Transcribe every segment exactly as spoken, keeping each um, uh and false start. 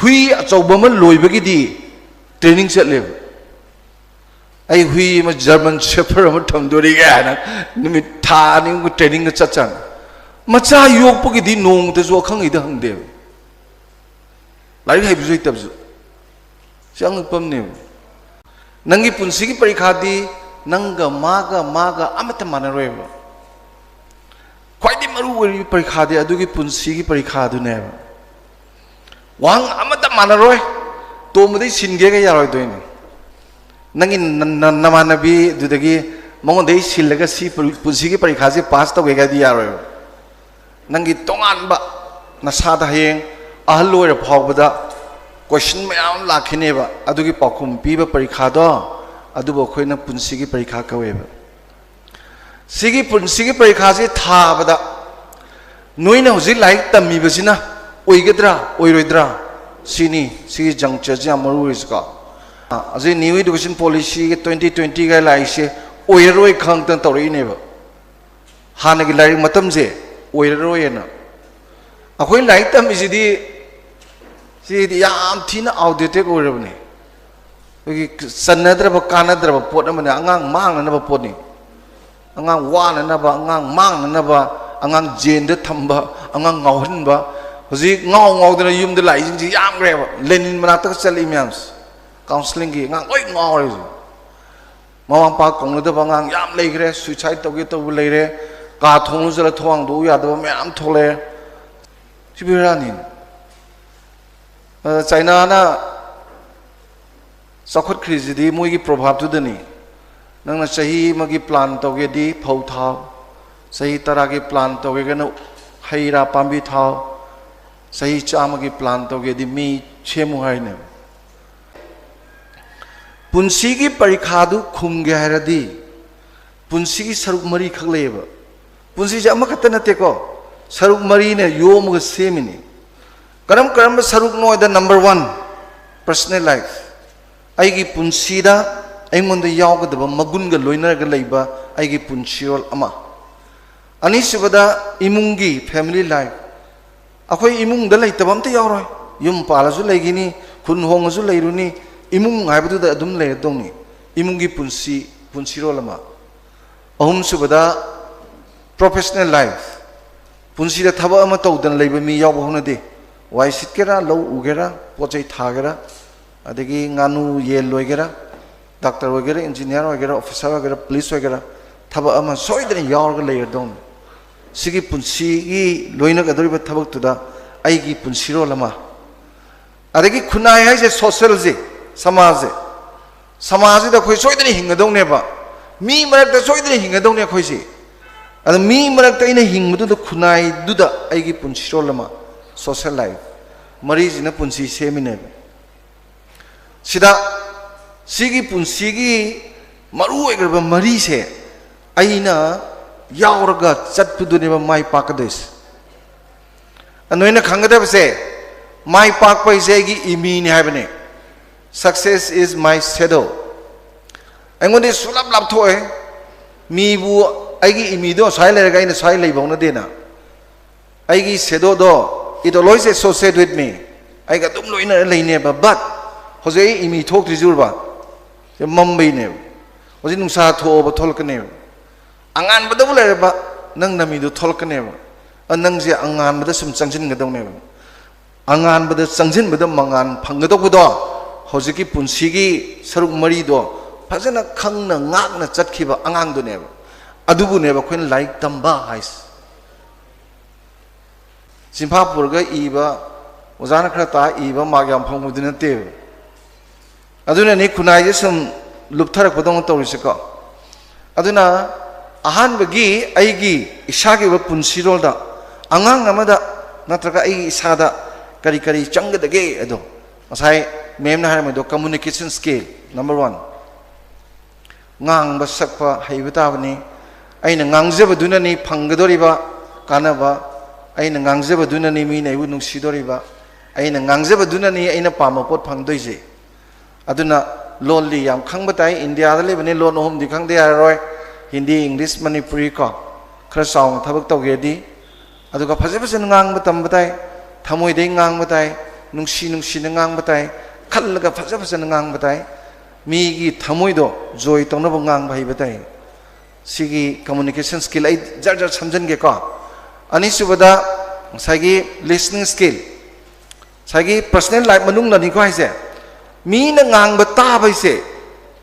ꯍꯨꯏ ꯑꯆꯧꯕ ꯑꯃ ꯂꯣꯏꯕꯒꯤꯗꯤ ꯇ꯭ꯔꯦꯅꯤꯡ ꯆꯠꯂꯦꯕ꯫ "ꯑꯩ ꯍꯨꯏ ꯑꯃ, ꯖꯔꯃꯟ ꯁꯦꯐꯔ ꯑꯃ ꯊꯝꯗꯣꯔꯤꯒꯦ" ꯍꯥꯏꯅ ꯅꯨꯃꯤꯠ ꯊꯥ ꯑꯅꯤꯃꯨꯛ ꯇ꯭ꯔꯦꯅꯤꯡꯒ ꯆꯠꯆꯥꯅꯤ꯫ ꯃꯆꯥ ꯌꯣꯛꯄꯒꯤꯗꯤ ꯅꯣꯡꯃꯇꯁꯨ ꯑꯈꯪ ꯑꯍꯩꯗ ꯍꯪꯗꯦꯕ꯫ ꯂꯥꯏꯔꯤꯛ ꯍꯩꯕꯁꯨ ꯍꯩꯇꯕꯁꯨ꯫ ꯁꯤ ꯑꯉꯛꯄ ꯑꯃꯅꯦꯕ꯫ ꯅꯪꯒꯤ ꯄꯨꯟꯁꯤꯒꯤ ꯄꯔꯤꯈꯥꯗꯤ ꯅꯪꯒ ꯃꯥꯒ ꯃꯥꯒ ꯑꯃꯠꯇ ꯃꯥꯟꯅꯔꯣꯏꯕ꯫ ꯈ꯭ꯋꯥꯏꯗꯒꯤ ꯃꯔꯨ ꯑꯣꯏꯔꯤꯕ ꯄꯔꯤꯈꯥꯗꯤ ꯑꯗꯨꯒꯤ ꯄꯨꯟꯁꯤꯒꯤ ꯄꯔꯤꯈꯥꯗꯨꯅꯦꯕ꯫ ꯋꯥꯍꯪ ꯑꯃꯠꯇ ꯃꯥꯟꯅꯔꯣꯏ꯫ ꯇꯣꯝꯕꯗꯩ ꯁꯤꯟꯒꯦꯒ ꯌꯥꯔꯣꯏꯗꯣꯏꯅꯤ꯫ ꯅꯪꯒꯤ ꯅ-, ꯅ-, ꯅꯃꯥꯟꯅꯕꯤꯗꯨꯗꯒꯤ ꯃꯉꯣꯟꯗꯩ ꯁꯤꯜꯂꯒ ꯁꯤ ꯄꯨꯟ-, ꯄꯨꯟꯁꯤꯒꯤ ꯄꯔꯤꯈꯥꯁꯦ ꯄꯥꯁ ꯇꯧꯒꯦꯒꯗꯤ ꯌꯥꯔꯣꯏꯕ꯫ ꯅꯪꯒꯤ ꯇꯣꯉꯥꯟꯕ, ꯅꯁꯥꯗ ꯍꯌꯦꯡ ꯑꯍꯜ ꯑꯣꯏꯔ ꯐꯥꯎꯕꯗ ꯀꯣꯏꯁꯟ ꯃꯌꯥꯝ ꯑꯃ ꯂꯥꯛꯈꯤꯅꯦꯕ꯫ ꯑꯗꯨꯒꯤ ꯄꯥꯎꯈꯨꯝ ꯄꯤꯕ ꯄꯔꯤꯈꯥꯗꯣ, ꯑꯗꯨꯕꯨ ꯑꯩꯈꯣꯏꯅ ꯄꯨꯟꯁꯤꯒꯤ ꯄꯔꯤꯈꯥ ꯀꯧꯋꯦꯕ꯫ ꯁꯤꯒꯤ ꯄꯨꯟꯁꯤꯒꯤ ꯄꯔꯤꯈꯥꯁꯤ ꯊꯥꯕꯗ ꯅꯣꯏꯅ ꯍꯧꯖꯤꯛ ꯂꯥꯏꯔꯤꯛ ꯇꯝꯃꯤꯕꯁꯤꯅ ꯑꯣꯏꯒꯗ꯭ꯔꯥ, ꯑꯣꯏꯔꯣꯏꯗ꯭ꯔꯥ? ꯁꯤꯅꯤ, ꯁꯤꯒꯤ ꯖꯪꯆꯔꯁꯤ ꯌꯥꯝ ꯃꯔꯨ ꯑꯣꯏꯔꯤꯁꯤꯀꯣ꯫ ꯑ, ꯍꯧꯖꯤꯛ New Education Policyꯒꯤ twenty twentyꯒ ꯂꯥꯛꯏꯁꯦ ꯑꯣꯏꯔꯔꯣꯏ ꯈꯪꯗꯅ ꯇꯧꯔꯛꯏꯅꯦꯕ꯫ ꯍꯥꯟꯅꯒꯤ ꯂꯥꯏꯔꯤꯛ ꯃꯇꯝꯁꯦ ꯑꯣꯏꯔꯔꯣꯏꯅ꯫ ꯑꯩꯈꯣꯏ ꯂꯥꯏꯔꯤꯛ ꯇꯝꯃꯤꯁꯤꯗꯤ, ꯁꯤꯗꯤ ꯌꯥꯝ ꯊꯤꯅ outdated ꯑꯣꯏꯔꯕꯅꯤ꯫ ꯑꯩꯈꯣꯏꯒꯤ ꯆꯟꯅꯗ꯭ꯔꯕ, ꯀꯥꯟꯅꯗ꯭ꯔꯕ ꯄꯣꯠ ꯑꯃꯅꯤ, ꯑꯉꯥꯡ ꯃꯥꯡꯅꯅꯕ ꯄꯣꯠꯅꯤ꯫ ꯑꯉꯥꯡ ꯋꯥꯅꯅꯕ, ꯑꯉꯥꯡ ꯃꯥꯡꯅꯅꯕ, ꯑꯉꯥꯡ ꯖꯦꯟꯗ ꯊꯝꯕ, ꯑꯉꯥꯡ ꯉꯥꯎꯍꯟꯕ꯫ ꯍꯧꯖꯤꯛ ꯉꯥꯎ ꯉꯥꯎꯗꯅ ꯌꯨꯝꯗ ꯂꯥꯛꯏꯁꯤꯡꯁꯤ ꯌꯥꯝꯈ꯭ꯔꯦꯕ꯫ ꯂꯦꯅꯤꯟ ꯃꯅꯥꯛꯇꯒ ꯆꯠꯂꯤ ꯃꯌꯥꯝꯁꯦ, counselling-ꯒꯤ ꯑꯉꯥꯡ ꯂꯣꯏ ꯉꯥꯎꯔꯦ ꯍꯧꯖꯤꯛ꯫ ꯃꯃꯥ ꯃꯄꯥ ꯀꯧꯅꯗꯕ ꯑꯉꯥꯡ ꯌꯥꯝ ꯂꯩꯈ꯭ꯔꯦ, suicide ꯇꯧꯒꯦ ꯇꯧꯕ ꯂꯩꯔꯦ, ꯀꯥ ꯊꯣꯡ ꯂꯣꯟꯁꯤꯜꯂ ꯊꯣꯡ ꯍꯥꯡꯗꯣꯛꯎ ꯌꯥꯗꯕ ꯃꯌꯥꯝ ꯊꯣꯛꯂꯛꯑꯦ꯫ ꯁꯤ ꯕꯦꯔꯥꯅꯤ꯫ ꯑꯗ ꯆꯥꯏꯅꯥꯅ ꯆꯥꯎꯈꯠꯈ꯭ꯔꯤꯁꯤꯗꯤ ꯃꯣꯏꯒꯤ ꯄ꯭ꯔꯣꯚꯥꯕꯇꯨꯗꯅꯤ꯫ ꯅꯪꯅ ꯆꯍꯤ ꯑꯃꯒꯤ plan ꯇꯧꯒꯦꯗꯤ ꯐꯧ ꯊꯥꯎ, ꯆꯍꯤ ꯇꯔꯥꯒꯤ plan ꯇꯧꯒꯦꯒꯅ ꯍꯩ ꯔꯥ ꯄꯥꯝꯕꯤ ꯊꯥꯎ, ꯆꯍꯤ ꯆꯥꯝꯃꯒꯤ plan ꯇꯧꯒꯦꯗꯤ ꯃꯤ ꯁꯦꯝꯃꯨ ꯍꯥꯏꯅꯦꯕ꯫ ꯄꯨꯟꯁꯤꯒꯤ ꯄꯔꯤꯈꯥꯗꯨ ꯈꯨꯝꯒꯦ ꯍꯥꯏꯔꯗꯤ ꯄꯨꯟꯁꯤꯒꯤ ꯁꯔꯨꯛ ꯃꯔꯤꯈꯛ ꯂꯩꯌꯦꯕ꯫ ꯄꯨꯟꯁꯤꯁꯦ ꯑꯃꯈꯛꯇ ꯅꯠꯇꯦꯀꯣ, ꯁꯔꯨꯛ ꯃꯔꯤꯅ ꯌꯣꯝꯃꯒ ꯁꯦꯝꯃꯤꯅꯤ꯫ ꯀꯔꯝ ꯀꯔꯝꯕ ꯁꯔꯨꯛꯅꯣ ꯍꯥꯏꯗ, number one, personal life, ꯑꯩꯒꯤ ꯄꯨꯟꯁꯤꯗ ꯑꯩꯉꯣꯟꯗ ꯌꯥꯎꯒꯗꯕ, ꯃꯒꯨꯟꯒ ꯂꯣꯏꯅꯔꯒ ꯂꯩꯕ ꯑꯩꯒꯤ ꯄꯨꯟꯁꯤꯔꯣꯜ ꯑꯃ꯫ ꯑꯅꯤꯁꯨꯕꯗ, ꯏꯃꯨꯡꯒꯤ, family life, ꯑꯩꯈꯣꯏ ꯏꯃꯨꯡꯗ ꯂꯩꯇꯕ ꯑꯝꯇ ꯌꯥꯎꯔꯣꯏ꯫ ꯌꯨꯝ ꯄꯥꯜꯂꯁꯨ ꯂꯩꯈꯤꯅꯤ, ꯈꯨꯟ ꯍꯣꯡꯉꯁꯨ ꯂꯩꯔꯨꯅꯤ, ꯏꯃꯨꯡ ꯍꯥꯏꯕꯗꯨꯗ ꯑꯗꯨꯝ ꯂꯩꯔꯗꯧꯅꯤ꯫ ꯏꯃꯨꯡꯒꯤ ꯄꯨꯟꯁꯤ, ꯄꯨꯟꯁꯤꯔꯣꯜ ꯑꯃ꯫ ꯑꯍꯨꯝꯁꯨꯕꯗ, professional life꯫ ꯄꯨꯟꯁꯤꯗ ꯊꯕꯛ ꯑꯃ ꯇꯧꯗꯅ ꯂꯩꯕ ꯃꯤ ꯌꯥꯎꯕ ꯍꯧꯅꯗꯦ꯫ ꯋꯥꯏ ꯁꯤꯠꯀꯦꯔꯥ, ꯂꯧ ꯎꯒꯦꯔꯥ, ꯄꯣꯠ ꯆꯩ ꯊꯥꯒꯦꯔꯥ, ꯑꯗꯒꯤ ꯉꯥꯅꯨ ꯌꯦꯟ ꯂꯣꯏꯒꯦꯔꯥ, ꯗꯥꯛꯇꯔ ꯑꯣꯏꯒꯦꯔꯥ, ꯏꯟꯖꯤꯅꯤꯌꯥꯔ ꯑꯣꯏꯒꯦꯔꯥ, ꯑꯣꯐꯤꯁꯥꯔ ꯑꯣꯏꯒꯦꯔꯥ, ꯄꯨꯂꯤꯁ ꯑꯣꯏꯒꯦꯔꯥ, ꯊꯕꯛ ꯑꯃ ꯁꯣꯏꯗꯅ ꯌꯥꯎꯔꯒ ꯂꯩꯔꯗꯧꯅꯤ꯫ ꯁꯤꯒꯤ ꯄꯨꯟꯁꯤꯒꯤ ꯂꯣꯏꯅꯒꯗꯧꯔꯤꯕ ꯊꯕꯛꯇꯨꯗ ꯑꯩꯒꯤ ꯄꯨꯟꯁꯤꯔꯣꯜ ꯑꯃ꯫ ꯑꯗꯒꯤ ꯈꯨꯟꯅꯥꯏ ꯍꯥꯏꯁꯦ, ꯁꯣꯁꯦꯜꯁꯦ, ꯁꯃꯥꯖꯁꯦ, ꯁꯃꯥꯖꯁꯤꯗ ꯑꯩꯈꯣꯏ ꯁꯣꯏꯗꯅ ꯍꯤꯡꯒꯗꯧꯅꯦꯕ꯫ ꯃꯤ ꯃꯔꯛꯇ ꯁꯣꯏꯗꯅ ꯍꯤꯡꯒꯗꯧꯅꯦ ꯑꯩꯈꯣꯏꯁꯦ꯫ ꯑꯗꯣ ꯃꯤ ꯃꯔꯛꯇ ꯑꯩꯅ ꯍꯤꯡꯕꯗꯨꯗ, ꯈꯨꯟꯅꯥꯏꯗꯨꯗ ꯑꯩꯒꯤ ꯄꯨꯟꯁꯤꯔꯣꯜ ꯑꯃ, social life, ꯃꯔꯤꯁꯤꯅ ꯄꯨꯟꯁꯤ ꯁꯦꯝꯃꯤꯅꯦꯕ꯫ ꯁꯤꯗ ꯁꯤꯒꯤ ꯄꯨꯟꯁꯤꯒꯤ ꯃꯔꯨ ꯑꯣꯏꯈ꯭ꯔꯕ ꯃꯔꯤꯁꯦ ꯑꯩꯅ ꯌꯥꯎꯔꯒ ꯆꯠꯄꯗꯨꯅꯦꯕ ꯃꯥꯏ ꯄꯥꯛꯀꯗꯣꯏꯁꯦ꯫ ꯑꯗꯣ ꯅꯣꯏꯅ ꯈꯪꯒꯗꯕꯁꯦ, ꯃꯥꯏ ꯄꯥꯛꯄ ꯍꯥꯏꯁꯦ ꯑꯩꯒꯤ ꯏꯃꯤꯅꯤ ꯍꯥꯏꯕꯅꯦ꯫ Success is my shadow꯫ ꯑꯩꯉꯣꯟꯗ ꯁꯨꯡꯂꯥꯞ ꯂꯥꯞꯊꯣꯛꯑꯦ꯫ ꯃꯤꯕꯨ, ꯑꯩꯒꯤ ꯏꯃꯤꯗꯣ ꯁ꯭ꯋꯥꯏ ꯂꯩꯔꯒ ꯑꯩꯅ ꯁ꯭ꯋꯥꯏ ꯂꯩꯕ ꯍꯧꯅꯗꯦꯅ꯫ ꯑꯩꯒꯤ ꯁꯦꯗꯣꯗꯣ, it always associate with me꯫ ꯑꯩꯒ ꯑꯗꯨꯝ ꯂꯣꯏꯅꯔ ꯂꯩꯅꯦꯕ꯫ But ꯍꯧꯖꯤꯛ ꯑꯩ ꯏꯃꯤ ꯊꯣꯛꯇ꯭ꯔꯤꯁꯤ ꯎꯔꯕ? ꯁꯤ ꯃꯝꯕꯩꯅꯦꯕ꯫ ꯍꯧꯖꯤꯛ ꯅꯨꯡꯁꯥ ꯊꯣꯛꯑꯕ ꯊꯣꯛꯂꯛꯀꯅꯦꯕ꯫ ꯑꯉꯥꯟꯕꯗꯕꯨ ꯂꯩꯔꯕ ꯅꯪ ꯅꯃꯤꯗꯣ ꯊꯣꯛꯂꯛꯀꯅꯦꯕ꯫ ꯑ, ꯅꯪꯁꯦ ꯑꯉꯥꯟꯕꯗ ꯁꯨꯝ ꯆꯪꯁꯤꯟꯒꯗꯧꯅꯦꯕ꯫ ꯑꯉꯥꯟꯕꯗ ꯆꯪꯁꯤꯟꯕꯗ ꯃꯉꯥꯟ ꯐꯪꯒꯗꯧꯕꯗꯣ, ꯍꯧꯖꯤꯛꯀꯤ ꯄꯨꯟꯁꯤꯒꯤ ꯁꯔꯨꯛ ꯃꯔꯤꯗꯣ ꯐꯖꯅ ꯈꯪꯅ ꯉꯥꯛꯅ ꯆꯠꯈꯤꯕ ꯑꯉꯥꯡꯗꯨꯅꯦꯕ꯫ ꯑꯗꯨꯕꯨꯅꯦꯕ ꯑꯩꯈꯣꯏꯅ ꯂꯥꯏꯔꯤꯛ ꯇꯝꯕ ꯍꯥꯏꯁꯦ꯫ ꯆꯤꯟꯐꯥ ꯄꯨꯔꯒ ꯏꯕ, ꯑꯣꯖꯥꯅ ꯈꯔ ꯇꯥ ꯏꯕ ꯃꯥꯔꯛ ꯌꯥꯝ ꯐꯪꯕꯗꯨ ꯅꯠꯇꯦꯕ꯫ ꯑꯗꯨꯅꯅꯤ ꯈꯨꯟꯅꯥꯏꯁꯦ ꯁꯨꯝ ꯂꯨꯞꯊꯔꯛꯄꯗꯧꯅ ꯇꯧꯔꯤꯁꯦꯀꯣ꯫ ꯑꯗꯨꯅ ꯑꯍꯥꯟꯕꯒꯤ ꯑꯩꯒꯤ ꯏꯁꯥꯒꯤ ꯑꯣꯏꯕ ꯄꯨꯟꯁꯤꯔꯣꯜꯗ ꯑꯉꯥꯡ ꯑꯃꯗ ꯅꯠꯇ꯭ꯔꯒ ꯑꯩꯒꯤ ꯏꯁꯥꯗ ꯀꯔꯤ ꯀꯔꯤ ꯆꯪꯒꯗꯒꯦ ꯑꯗꯣ, ꯉꯁꯥꯏ ꯃꯦꯝꯅ ꯍꯥꯏꯔꯝꯕꯗꯣ, communication skill number one꯫ ꯉꯥꯡꯕ ꯁꯛꯄ ꯍꯩꯕ ꯇꯥꯕꯅꯤ꯫ ꯑꯩꯅ ꯉꯥꯡꯖꯕꯗꯨꯅꯅꯤ ꯐꯪꯒꯗꯧꯔꯤꯕ ꯀꯥꯟꯅꯕ, ꯑꯩꯅ ꯉꯥꯡꯖꯕꯗꯨꯅꯅꯤ ꯃꯤꯅ ꯑꯩꯕꯨ ꯅꯨꯡꯁꯤꯗꯣꯔꯤꯕ, ꯑꯩꯅ ꯉꯥꯡꯖꯕꯗꯨꯅꯅꯤ ꯑꯩꯅ ꯄꯥꯝꯕ ꯄꯣꯠ ꯐꯪꯗꯣꯏꯁꯦ꯫ ꯑꯗꯨꯅ ꯂꯣꯜꯗꯤ ꯌꯥꯝ ꯈꯪꯕ ꯇꯥꯏ꯫ ꯏꯟꯗꯤꯌꯥꯗ ꯂꯩꯕꯅꯤ, ꯂꯣꯟ ꯑꯍꯨꯝꯗꯤ ꯈꯪꯗ ꯌꯥꯔꯔꯣꯏ: ꯍꯤꯟꯗꯤ, ꯏꯪꯂꯤꯁ, ꯃꯅꯤꯄꯨꯔꯤ ꯀꯣ꯫ ꯈꯔ ꯆꯥꯎꯅ ꯊꯕꯛ ꯇꯧꯒꯦꯗꯤ, ꯑꯗꯨꯒ ꯐꯖ ꯐꯖꯅ ꯉꯥꯡꯕ ꯇꯝꯕ ꯇꯥꯏ, ꯊꯃꯣꯏꯗꯩ ꯉꯥꯡꯕ ꯇꯥꯏ꯫ ꯅꯨꯡꯁꯤ ꯅꯨꯡꯁꯤꯅ ꯉꯥꯡꯕ ꯇꯥꯏ, ꯈꯜꯂꯒ ꯐꯖ ꯐꯖꯅ ꯉꯥꯡꯕ ꯇꯥꯏ, ꯃꯤꯒꯤ ꯊꯃꯣꯏꯗꯣ ꯖꯣꯏ ꯇꯧꯅꯕ ꯉꯥꯡꯕ ꯍꯩꯕ ꯇꯥꯏ꯫ ꯁꯤꯒꯤ ꯀꯝꯃꯨꯅꯤꯀꯦꯁꯟ ꯁ꯭ꯀꯤꯜ ꯑꯩ ꯖꯔ ꯖꯔ ꯁꯝꯖꯟꯒꯦꯀꯣ꯫ ꯑꯅꯤꯁꯨꯕꯗ ꯉꯁꯥꯏꯒꯤ ꯂꯤꯁꯅꯤꯡ ꯁ꯭ꯀꯤꯜ, ꯉꯁꯥꯏꯒꯤ ꯄꯔꯁꯅꯦꯜ ꯂꯥꯏꯐ ꯃꯅꯨꯡꯗꯅꯤꯀꯣ ꯍꯥꯏꯁꯦ, ꯃꯤꯅ ꯉꯥꯡꯕ ꯇꯥꯕ ꯍꯥꯏꯁꯦ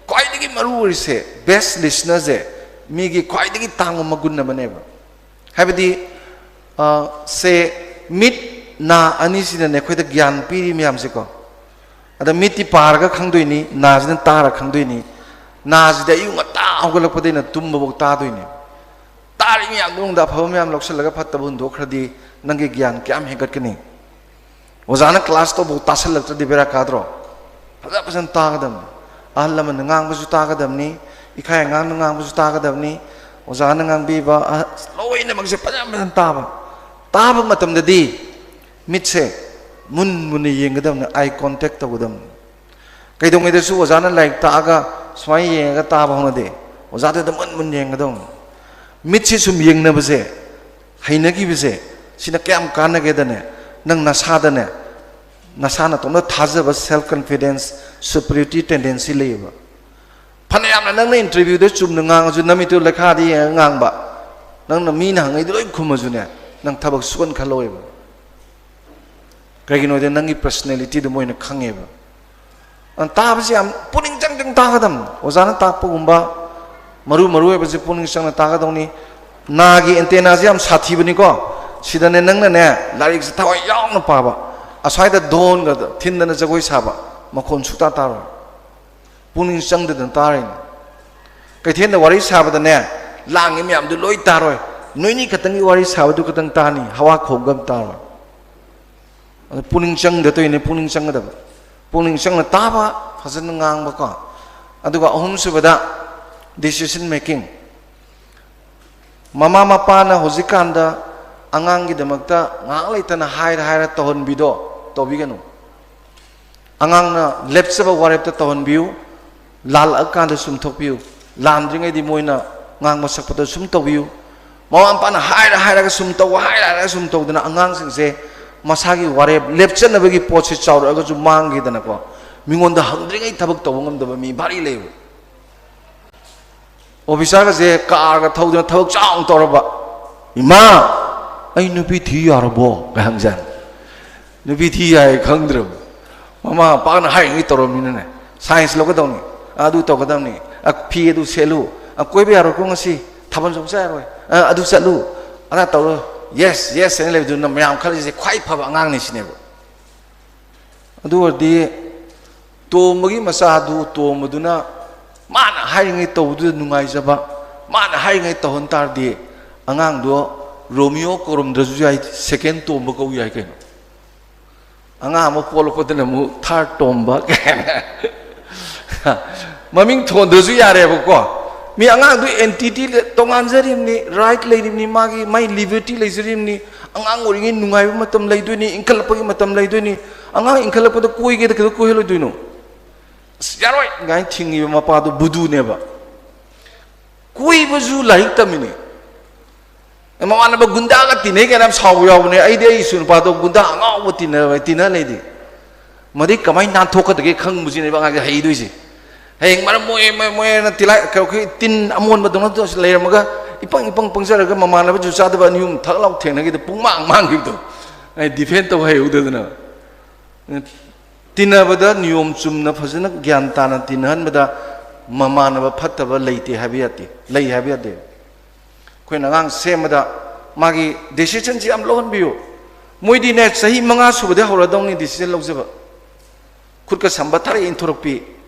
ꯈ꯭ꯋꯥꯏꯗꯒꯤ ꯃꯔꯨ ꯑꯣꯏꯔꯤꯁꯦ, ꯕꯦꯁ ꯂꯤꯁꯅꯔꯁꯦ ꯃꯤꯒꯤ ꯈ꯭ꯋꯥꯏꯗꯒꯤ ꯇꯥꯡꯕ ꯃꯒꯨꯟ ꯑꯃꯅꯦꯕ꯫ ꯍꯥꯏꯕꯗꯤ, ꯑ, ꯁꯦ, ꯃꯤꯠ, ꯅꯥ ꯑꯅꯤꯁꯤꯅꯅꯦ ꯑꯩꯈꯣꯏꯗ ꯒ꯭ꯌꯥꯟ ꯄꯤꯔꯤ ꯃꯌꯥꯝꯁꯦꯀꯣ꯫ ꯑꯗ ꯃꯤꯠꯇꯤ ꯄꯥꯔꯒ ꯈꯪꯗꯣꯏꯅꯤ, ꯅꯥꯁꯤꯅ ꯇꯥꯔ ꯈꯪꯗꯣꯏꯅꯤ꯫ ꯅꯥꯁꯤꯗꯤ ꯑꯌꯨꯛ ꯉꯟꯇꯥ ꯍꯧꯒꯠꯂꯛꯄꯗꯩꯅ ꯇꯨꯝꯕꯐꯥꯎ ꯇꯥꯗꯣꯏꯅꯤ꯫ ꯇꯥꯔꯤ ꯃꯌꯥꯝꯗꯨ ꯃꯅꯨꯡꯗ ꯑꯐꯕ ꯃꯌꯥꯝ ꯂꯧꯁꯤꯜꯂꯒ ꯐꯠꯇꯕ ꯍꯨꯟꯗꯣꯛꯈ꯭ꯔꯗꯤ ꯅꯪꯒꯤ ꯒ꯭ꯌꯥꯟ ꯀꯌꯥꯝ ꯍꯦꯟꯒꯠꯀꯅꯤ? ꯑꯣꯖꯥꯅ ꯀ꯭ꯂꯥꯁ ꯇꯧꯕ ꯇꯥꯁꯜꯂꯛꯇ꯭ꯔꯗꯤ ꯕꯦꯔꯥ ꯀꯥꯗ꯭ꯔꯣ? ꯐꯖ ꯐꯖꯅ ꯇꯥꯒꯗꯕꯅꯤ꯫ ꯑꯍꯜ ꯂꯃꯟꯅ ꯉꯥꯡꯕꯁꯨ ꯇꯥꯒꯗꯕꯅꯤ, ꯏꯈꯥꯏ ꯑꯉꯥꯡꯅ ꯉꯥꯡꯕꯁꯨ ꯇꯥꯒꯗꯕꯅꯤ, ꯑꯣꯖꯥꯅ ꯉꯥꯡꯕꯤꯕ, ꯑꯍ-, ꯂꯣꯏꯅꯃꯛꯁꯦ ꯐꯖ ꯐꯖꯅ ꯇꯥꯕ꯫ ꯇꯥꯕ ꯃꯇꯝꯗꯗꯤ ꯃꯤꯠꯁꯦ ꯃꯨꯟ ꯃꯨꯟꯅ ꯌꯦꯡꯒꯗꯕꯅꯤ, ꯑꯥꯏ ꯀꯣꯟꯇꯦꯛ ꯇꯧꯒꯗꯕꯅꯤ꯫ ꯀꯩꯗꯧꯉꯩꯗꯁꯨ ꯑꯣꯖꯥꯅ ꯂꯥꯏꯔꯤꯛ ꯇꯥꯛꯑꯒ ꯁꯨꯃꯥꯏꯅ ꯌꯦꯡꯉꯒ ꯇꯥꯕ ꯍꯧꯅꯗꯦ꯫ ꯑꯣꯖꯥꯗꯨꯗ ꯃꯨꯟ ꯃꯨꯟ ꯌꯦꯡꯒꯗꯧꯅꯤ꯫ ꯃꯤꯠꯁꯤ ꯁꯨꯝ ꯌꯦꯡꯅꯕꯁꯦ, ꯍꯩꯅꯈꯤꯕꯁꯦ, ꯁꯤꯅ ꯀꯌꯥꯝ ꯀꯥꯟꯅꯒꯦꯗꯅꯦ, ꯅꯪ ꯅꯁꯥꯗꯅꯦ, ꯅꯁꯥ ꯅꯇꯣꯝꯇ ꯊꯥꯖꯕ, ꯁꯦꯜꯐ ꯀꯟꯐꯤꯗꯦꯟꯁ, ꯁꯨꯄꯔꯤꯌꯣꯔꯤꯇꯤ ꯇꯦꯟꯗꯦꯟꯁꯤ ꯂꯩꯌꯦꯕ꯫ ꯐꯅꯌꯥꯝꯅ ꯅꯪꯅ ꯏꯟꯇꯔꯚ꯭ꯌꯨꯗ ꯆꯨꯝꯅ ꯉꯥꯡꯉꯁꯨ, ꯅꯃꯤꯠꯇꯨ ꯂꯩꯈꯥꯗ ꯌꯦꯡꯉꯒ ꯉꯥꯡꯕ, ꯅꯪꯅ ꯃꯤꯅ ꯍꯪꯉꯩꯗꯨ ꯂꯣꯏ ꯈꯨꯝꯃꯁꯨꯅꯦ, ꯅꯪ ꯊꯕꯛ ꯁꯨꯍꯟ ꯈꯜꯂꯣꯏꯕ꯫ ꯀꯩꯒꯤꯅꯣꯗꯤ ꯅꯪꯒꯤ ꯄꯔꯁꯅꯦꯂꯤꯇꯤꯗꯨ ꯃꯣꯏꯅ ꯈꯪꯉꯦꯕ꯫ ꯑꯗꯨꯅ ꯇꯥꯕꯁꯤ ꯌꯥꯝ ꯄꯨꯛꯅꯤꯡ ꯆꯪ ꯆꯪ ꯇꯥꯒꯗꯕꯅꯤ꯫ ꯑꯣꯖꯥꯅ ꯇꯥꯛꯄꯒꯨꯝꯕ ꯃꯔꯨ ꯃꯔꯨ ꯑꯣꯏꯕꯁꯤ ꯄꯨꯛꯅꯤꯡ ꯆꯪꯅ ꯇꯥꯒꯗꯧꯅꯤ꯫ ꯅꯥꯒꯤ ꯑꯦꯟꯇꯦꯅꯥꯁꯤ ꯌꯥꯝ ꯁꯥꯊꯤꯕꯅꯤꯀꯣ꯫ ꯁꯤꯗꯅꯦ ꯅꯪꯅꯅꯦ ꯂꯥꯏꯔꯤꯛꯁꯤ ꯊꯋꯥꯏ ꯌꯥꯎꯅ ꯄꯥꯕ, ꯑꯁ꯭ꯋꯥꯏꯗ ꯗꯣꯟꯒ ꯊꯤꯟꯗꯅ ꯖꯒꯣꯏ ꯁꯥꯕ, ꯃꯈꯣꯟ ꯁꯨꯛꯇꯥ ꯇꯥꯔꯣꯏ꯫ ꯄꯨꯛꯅꯤꯡ ꯆꯪꯗꯗꯅ ꯇꯥꯔꯤꯅꯤ꯫ ꯀꯩꯊꯦꯜꯗ ꯋꯥꯔꯤ ꯁꯥꯕꯗꯅꯦ, ꯂꯥꯡꯉꯤ ꯃꯌꯥꯝꯗꯨ ꯂꯣꯏ ꯇꯥꯔꯣꯏ꯫ ꯅꯣꯏꯅꯤ ꯈꯛꯇꯪꯒꯤ ꯋꯥꯔꯤ ꯁꯥꯕꯗꯨ ꯈꯛꯇꯪ ꯇꯥꯅꯤ, ꯍꯋꯥ ꯈꯣꯡꯕ ꯑꯃ ꯇꯥꯔꯣꯏ꯫ ꯑꯗꯨ ꯄꯨꯛꯅꯤꯡ ꯆꯪꯗ ꯇꯧꯔꯤꯅꯦ, ꯄꯨꯛꯅꯤꯡ ꯆꯪꯒꯗꯕ꯫ ꯄꯨꯛꯅꯤꯡ ꯆꯪꯅ ꯇꯥꯕ, ꯐꯖꯅ ꯉꯥꯡꯕꯀꯣ꯫ ꯑꯗꯨꯒ ꯑꯍꯨꯝꯁꯨꯕꯗ, decision making꯫ ꯃꯃꯥ ꯃꯄꯥꯅ ꯍꯧꯖꯤꯛꯀꯥꯟꯗ ꯑꯉꯥꯡꯒꯤꯗꯃꯛꯇ ꯉꯥꯏꯍꯥꯛ ꯂꯩꯇꯅ ꯍꯥꯏꯔ ꯍꯥꯏꯔ ꯇꯧꯍꯟꯕꯤꯗꯣ ꯇꯧꯕꯤꯒꯅꯨ꯫ ꯑꯉꯥꯡꯅ ꯂꯦꯞꯆꯕ ꯋꯥꯔꯦꯞꯇ ꯇꯧꯍꯟꯕꯤꯌꯨ꯫ ꯂꯥꯜꯂꯛꯑꯀꯥꯟꯗ ꯁꯨꯝ ꯊꯣꯛꯄꯤꯌꯨ꯫ ꯂꯥꯟꯗ꯭ꯔꯤꯉꯩꯗꯤ ꯃꯣꯏꯅ ꯉꯥꯡꯕ ꯁꯛꯄꯗ ꯁꯨꯝ ꯇꯧꯕꯤꯌꯨ꯫ ꯃꯃꯥ ꯃꯄꯥꯅ ꯍꯥꯏꯔ ꯍꯥꯏꯔꯒ ꯁꯨꯝ ꯇꯧ, ꯍꯥꯏꯔ ꯍꯥꯏꯔꯒ ꯁꯨꯝ ꯇꯧꯗꯅ ꯑꯉꯥꯡꯁꯤꯡꯁꯦ ꯃꯁꯥꯒꯤ ꯋꯥꯔꯦꯞ, ꯂꯦꯞꯆꯅꯕꯒꯤ ꯄꯣꯠꯁꯤ ꯆꯥꯎꯔꯛꯑꯒꯁꯨ ꯃꯥꯡꯈꯤꯗꯅꯀꯣ, ꯃꯤꯉꯣꯟꯗ ꯍꯪꯗ꯭ꯔꯤꯉꯩ ꯊꯕꯛ ꯇꯧꯕ ꯉꯝꯗꯕ ꯃꯤ ꯚꯥꯔꯤ ꯂꯩꯕ꯫ ꯑꯣꯐꯤꯁꯥꯔꯒꯁꯦ ꯀꯥꯔꯒ ꯊꯧꯗꯅ ꯊꯕꯛ ꯆꯥꯎꯅ ꯇꯧꯔꯕ, "ꯏꯃꯥ, ꯑꯩ ꯅꯨꯄꯤ ꯊꯤ ꯌꯥꯔꯕꯣ?" ꯀꯥꯏ ꯍꯪꯖꯥꯠꯅꯤ꯫ ꯅꯨꯄꯤ ꯊꯤ ꯌꯥꯏ ꯈꯪꯗ꯭ꯔꯕ, ꯃꯃꯥ ꯃꯄꯥꯅ ꯍꯥꯏꯔꯤꯉꯩ ꯇꯧꯔꯕꯅꯤꯅꯅꯦ꯫ ꯁꯥꯏꯟꯁ ꯂꯧꯒꯗꯧꯅꯤ, ꯑꯗꯨ ꯇꯧꯒꯗꯧꯅꯤ, ꯑ, ꯐꯤ ꯑꯗꯨ ꯁꯦꯠꯂꯨ, ꯑ, ꯀꯣꯏꯕ ꯌꯥꯔꯣꯏꯀꯣ ꯉꯁꯤ, ꯊꯥꯕꯜ ꯆꯣꯡ ꯆꯠ ꯌꯥꯔꯣꯏ, ꯑ, ꯑꯗꯨ ꯆꯠꯂꯨ, ꯑꯗꯥ ꯇꯧꯔꯣ, ꯌꯦꯁ ꯌꯦꯁ ꯍꯥꯏꯅ ꯂꯩꯕꯗꯨꯅ ꯃꯌꯥꯝ ꯈꯜꯂꯤꯁꯦ ꯈ꯭ꯋꯥꯏ ꯐꯕ ꯑꯉꯥꯡꯅꯤ ꯁꯤꯅꯦꯕ꯫ ꯑꯗꯨ ꯑꯣꯏꯔꯗꯤ ꯇꯣꯝꯕꯒꯤ ꯃꯆꯥꯗꯨ, ꯇꯣꯝꯕꯗꯨꯅ ꯃꯥꯅ ꯍꯥꯏꯔꯤꯉꯩ ꯇꯧꯕꯗꯨꯗ ꯅꯨꯡꯉꯥꯏꯖꯕ, ꯃꯥꯅ ꯍꯥꯏꯔꯤꯉꯩ ꯇꯧꯍꯟ ꯇꯥꯔꯗꯤ, ꯑꯉꯥꯡꯗꯣ ꯔꯣꯃꯤꯌꯣ ꯀꯧꯔꯝꯗ꯭ꯔꯁꯨ ꯌꯥꯏ, ꯁꯦꯀꯦꯟ ꯇꯣꯝꯕ ꯀꯧ ꯌꯥꯏ ꯀꯩꯅꯣ꯫ ꯑꯉꯥꯡ ꯑꯃ ꯄꯣꯛꯂꯛꯄꯗꯅ ꯑꯃꯨꯛ ꯊꯥꯔꯠ ꯇꯣꯝꯕ ꯀꯥꯏꯅ꯫ ꯃꯃꯤꯡ ꯊꯣꯟꯗ꯭ꯔꯁꯨ ꯌꯥꯔꯦꯕꯀꯣ꯫ ꯃꯤ ꯑꯉꯥꯡꯗꯨ ꯑꯦꯟꯇꯤꯇꯤ ꯇꯣꯉꯥꯟꯖꯔꯤꯕꯅꯤ, ꯔꯥꯏꯠ ꯂꯩꯔꯤꯕꯅꯤ, ꯃꯥꯒꯤ, ꯃꯥꯏ ꯂꯤꯕꯔꯇꯤ ꯂꯩꯖꯔꯤꯕꯅꯤ꯫ ꯑꯉꯥꯡ ꯑꯣꯏꯔꯤꯉꯩ ꯅꯨꯡꯉꯥꯏꯕ ꯃꯇꯝ ꯂꯩꯗꯣꯏꯅꯤ, ꯏꯟꯈꯠꯂꯛꯄꯒꯤ ꯃꯇꯝ ꯂꯩꯗꯣꯏꯅꯤ꯫ ꯑꯉꯥꯡ ꯏꯟꯈꯠꯂꯛꯄꯗ ꯀꯣꯏꯒꯦꯗ ꯀꯩꯗꯧ ꯀꯣꯏꯍꯜꯂꯣꯏꯗꯣꯏꯅꯣ? "ꯑꯁ, ꯌꯥꯔꯣꯏ" ꯀꯥꯏꯅ ꯊꯤꯡꯉꯤꯕ ꯃꯄꯥꯗꯨ ꯕꯨꯗꯨꯅꯦꯕ꯫ ꯀꯣꯏꯕꯁꯨ ꯂꯥꯏꯔꯤꯛ ꯇꯝꯃꯤꯅꯤ꯫ ꯃꯃꯥꯟꯅꯕ ꯒꯨꯟꯗꯥꯒ ꯇꯤꯟꯅꯩ ꯀꯥꯏꯅ ꯌꯥꯝ ꯁꯥꯎꯕ ꯌꯥꯎꯕꯅꯦ꯫ ꯑꯩꯗꯤ ꯑꯩ ꯏꯁꯨ ꯅꯨꯄꯥꯗꯣ ꯒꯨꯟꯗꯥ ꯑꯉꯥꯎꯕ ꯇꯤꯟꯅꯕ, ꯇꯤꯟꯅ ꯂꯩꯗꯤ꯫ ꯃꯗꯩ ꯀꯃꯥꯏꯅ ꯅꯥꯟꯊꯣꯛꯀꯗꯒꯦ ꯈꯪꯕꯁꯤꯅꯦꯕ ꯑꯉꯥꯡꯁꯦ ꯍꯩꯗꯣꯏꯁꯦ꯫ ꯍꯌꯦꯡ ꯃꯔꯝ ꯃꯣꯛꯑꯦ, ꯃꯣꯏ, ꯃꯣꯏꯅ ꯇꯤꯜꯍꯥꯏ, ꯑꯩꯈꯣꯏ ꯇꯤꯟ ꯑꯃꯣꯟꯕꯗꯧꯅ ꯇꯧꯔ ꯂꯩꯔꯝꯃꯒ, ꯏꯄꯪ, ꯏꯄꯪ ꯄꯪꯖꯔꯒ ꯃꯃꯥꯟꯅꯕꯁꯨ ꯆꯥꯗꯕ ꯑꯅꯤ ꯑꯍꯨꯝ ꯊꯛ ꯂꯥꯎ ꯊꯦꯡꯅꯈꯤꯗ ꯄꯨꯡ ꯃꯥꯡ ꯃꯥꯡꯈꯤꯕꯗꯣ꯫ ꯑꯩ ꯗꯤꯐꯦꯟ ꯇꯧ ꯍꯩꯍꯧꯗꯗꯅ꯫ ꯇꯤꯟꯅꯕꯗ ꯅꯤꯌꯣꯝ ꯆꯨꯝꯅ ꯐꯖꯅ ꯒ꯭ꯌꯥꯟ ꯇꯥꯅ ꯇꯤꯟꯅꯍꯟꯕꯗ ꯃꯃꯥꯟꯅꯕ ꯐꯠꯇꯕ ꯂꯩꯇꯦ ꯍꯥꯏꯕ ꯌꯥꯗꯦ, ꯂꯩ ꯍꯥꯏꯕ ꯌꯥꯗꯦ꯫ ꯑꯩꯈꯣꯏꯅ ꯑꯉꯥꯡ ꯁꯦꯝꯕꯗ ꯃꯥꯒꯤ ꯗꯤꯁꯤꯖꯟꯁꯤ ꯌꯥꯝ ꯂꯧꯍꯟꯕꯤꯌꯨ꯫ ꯃꯣꯏꯗꯤꯅꯦ, ꯆꯍꯤ ꯃꯉꯥ ꯁꯨꯕꯗꯩ ꯍꯧꯔꯗꯧꯅꯤ ꯗꯤꯁꯤꯖꯟ ꯂꯧꯖꯕ꯫ ꯈꯨꯠꯀ ꯁꯝꯕ ꯊꯔꯛ ꯏꯟꯊꯣꯔꯛꯄꯤ,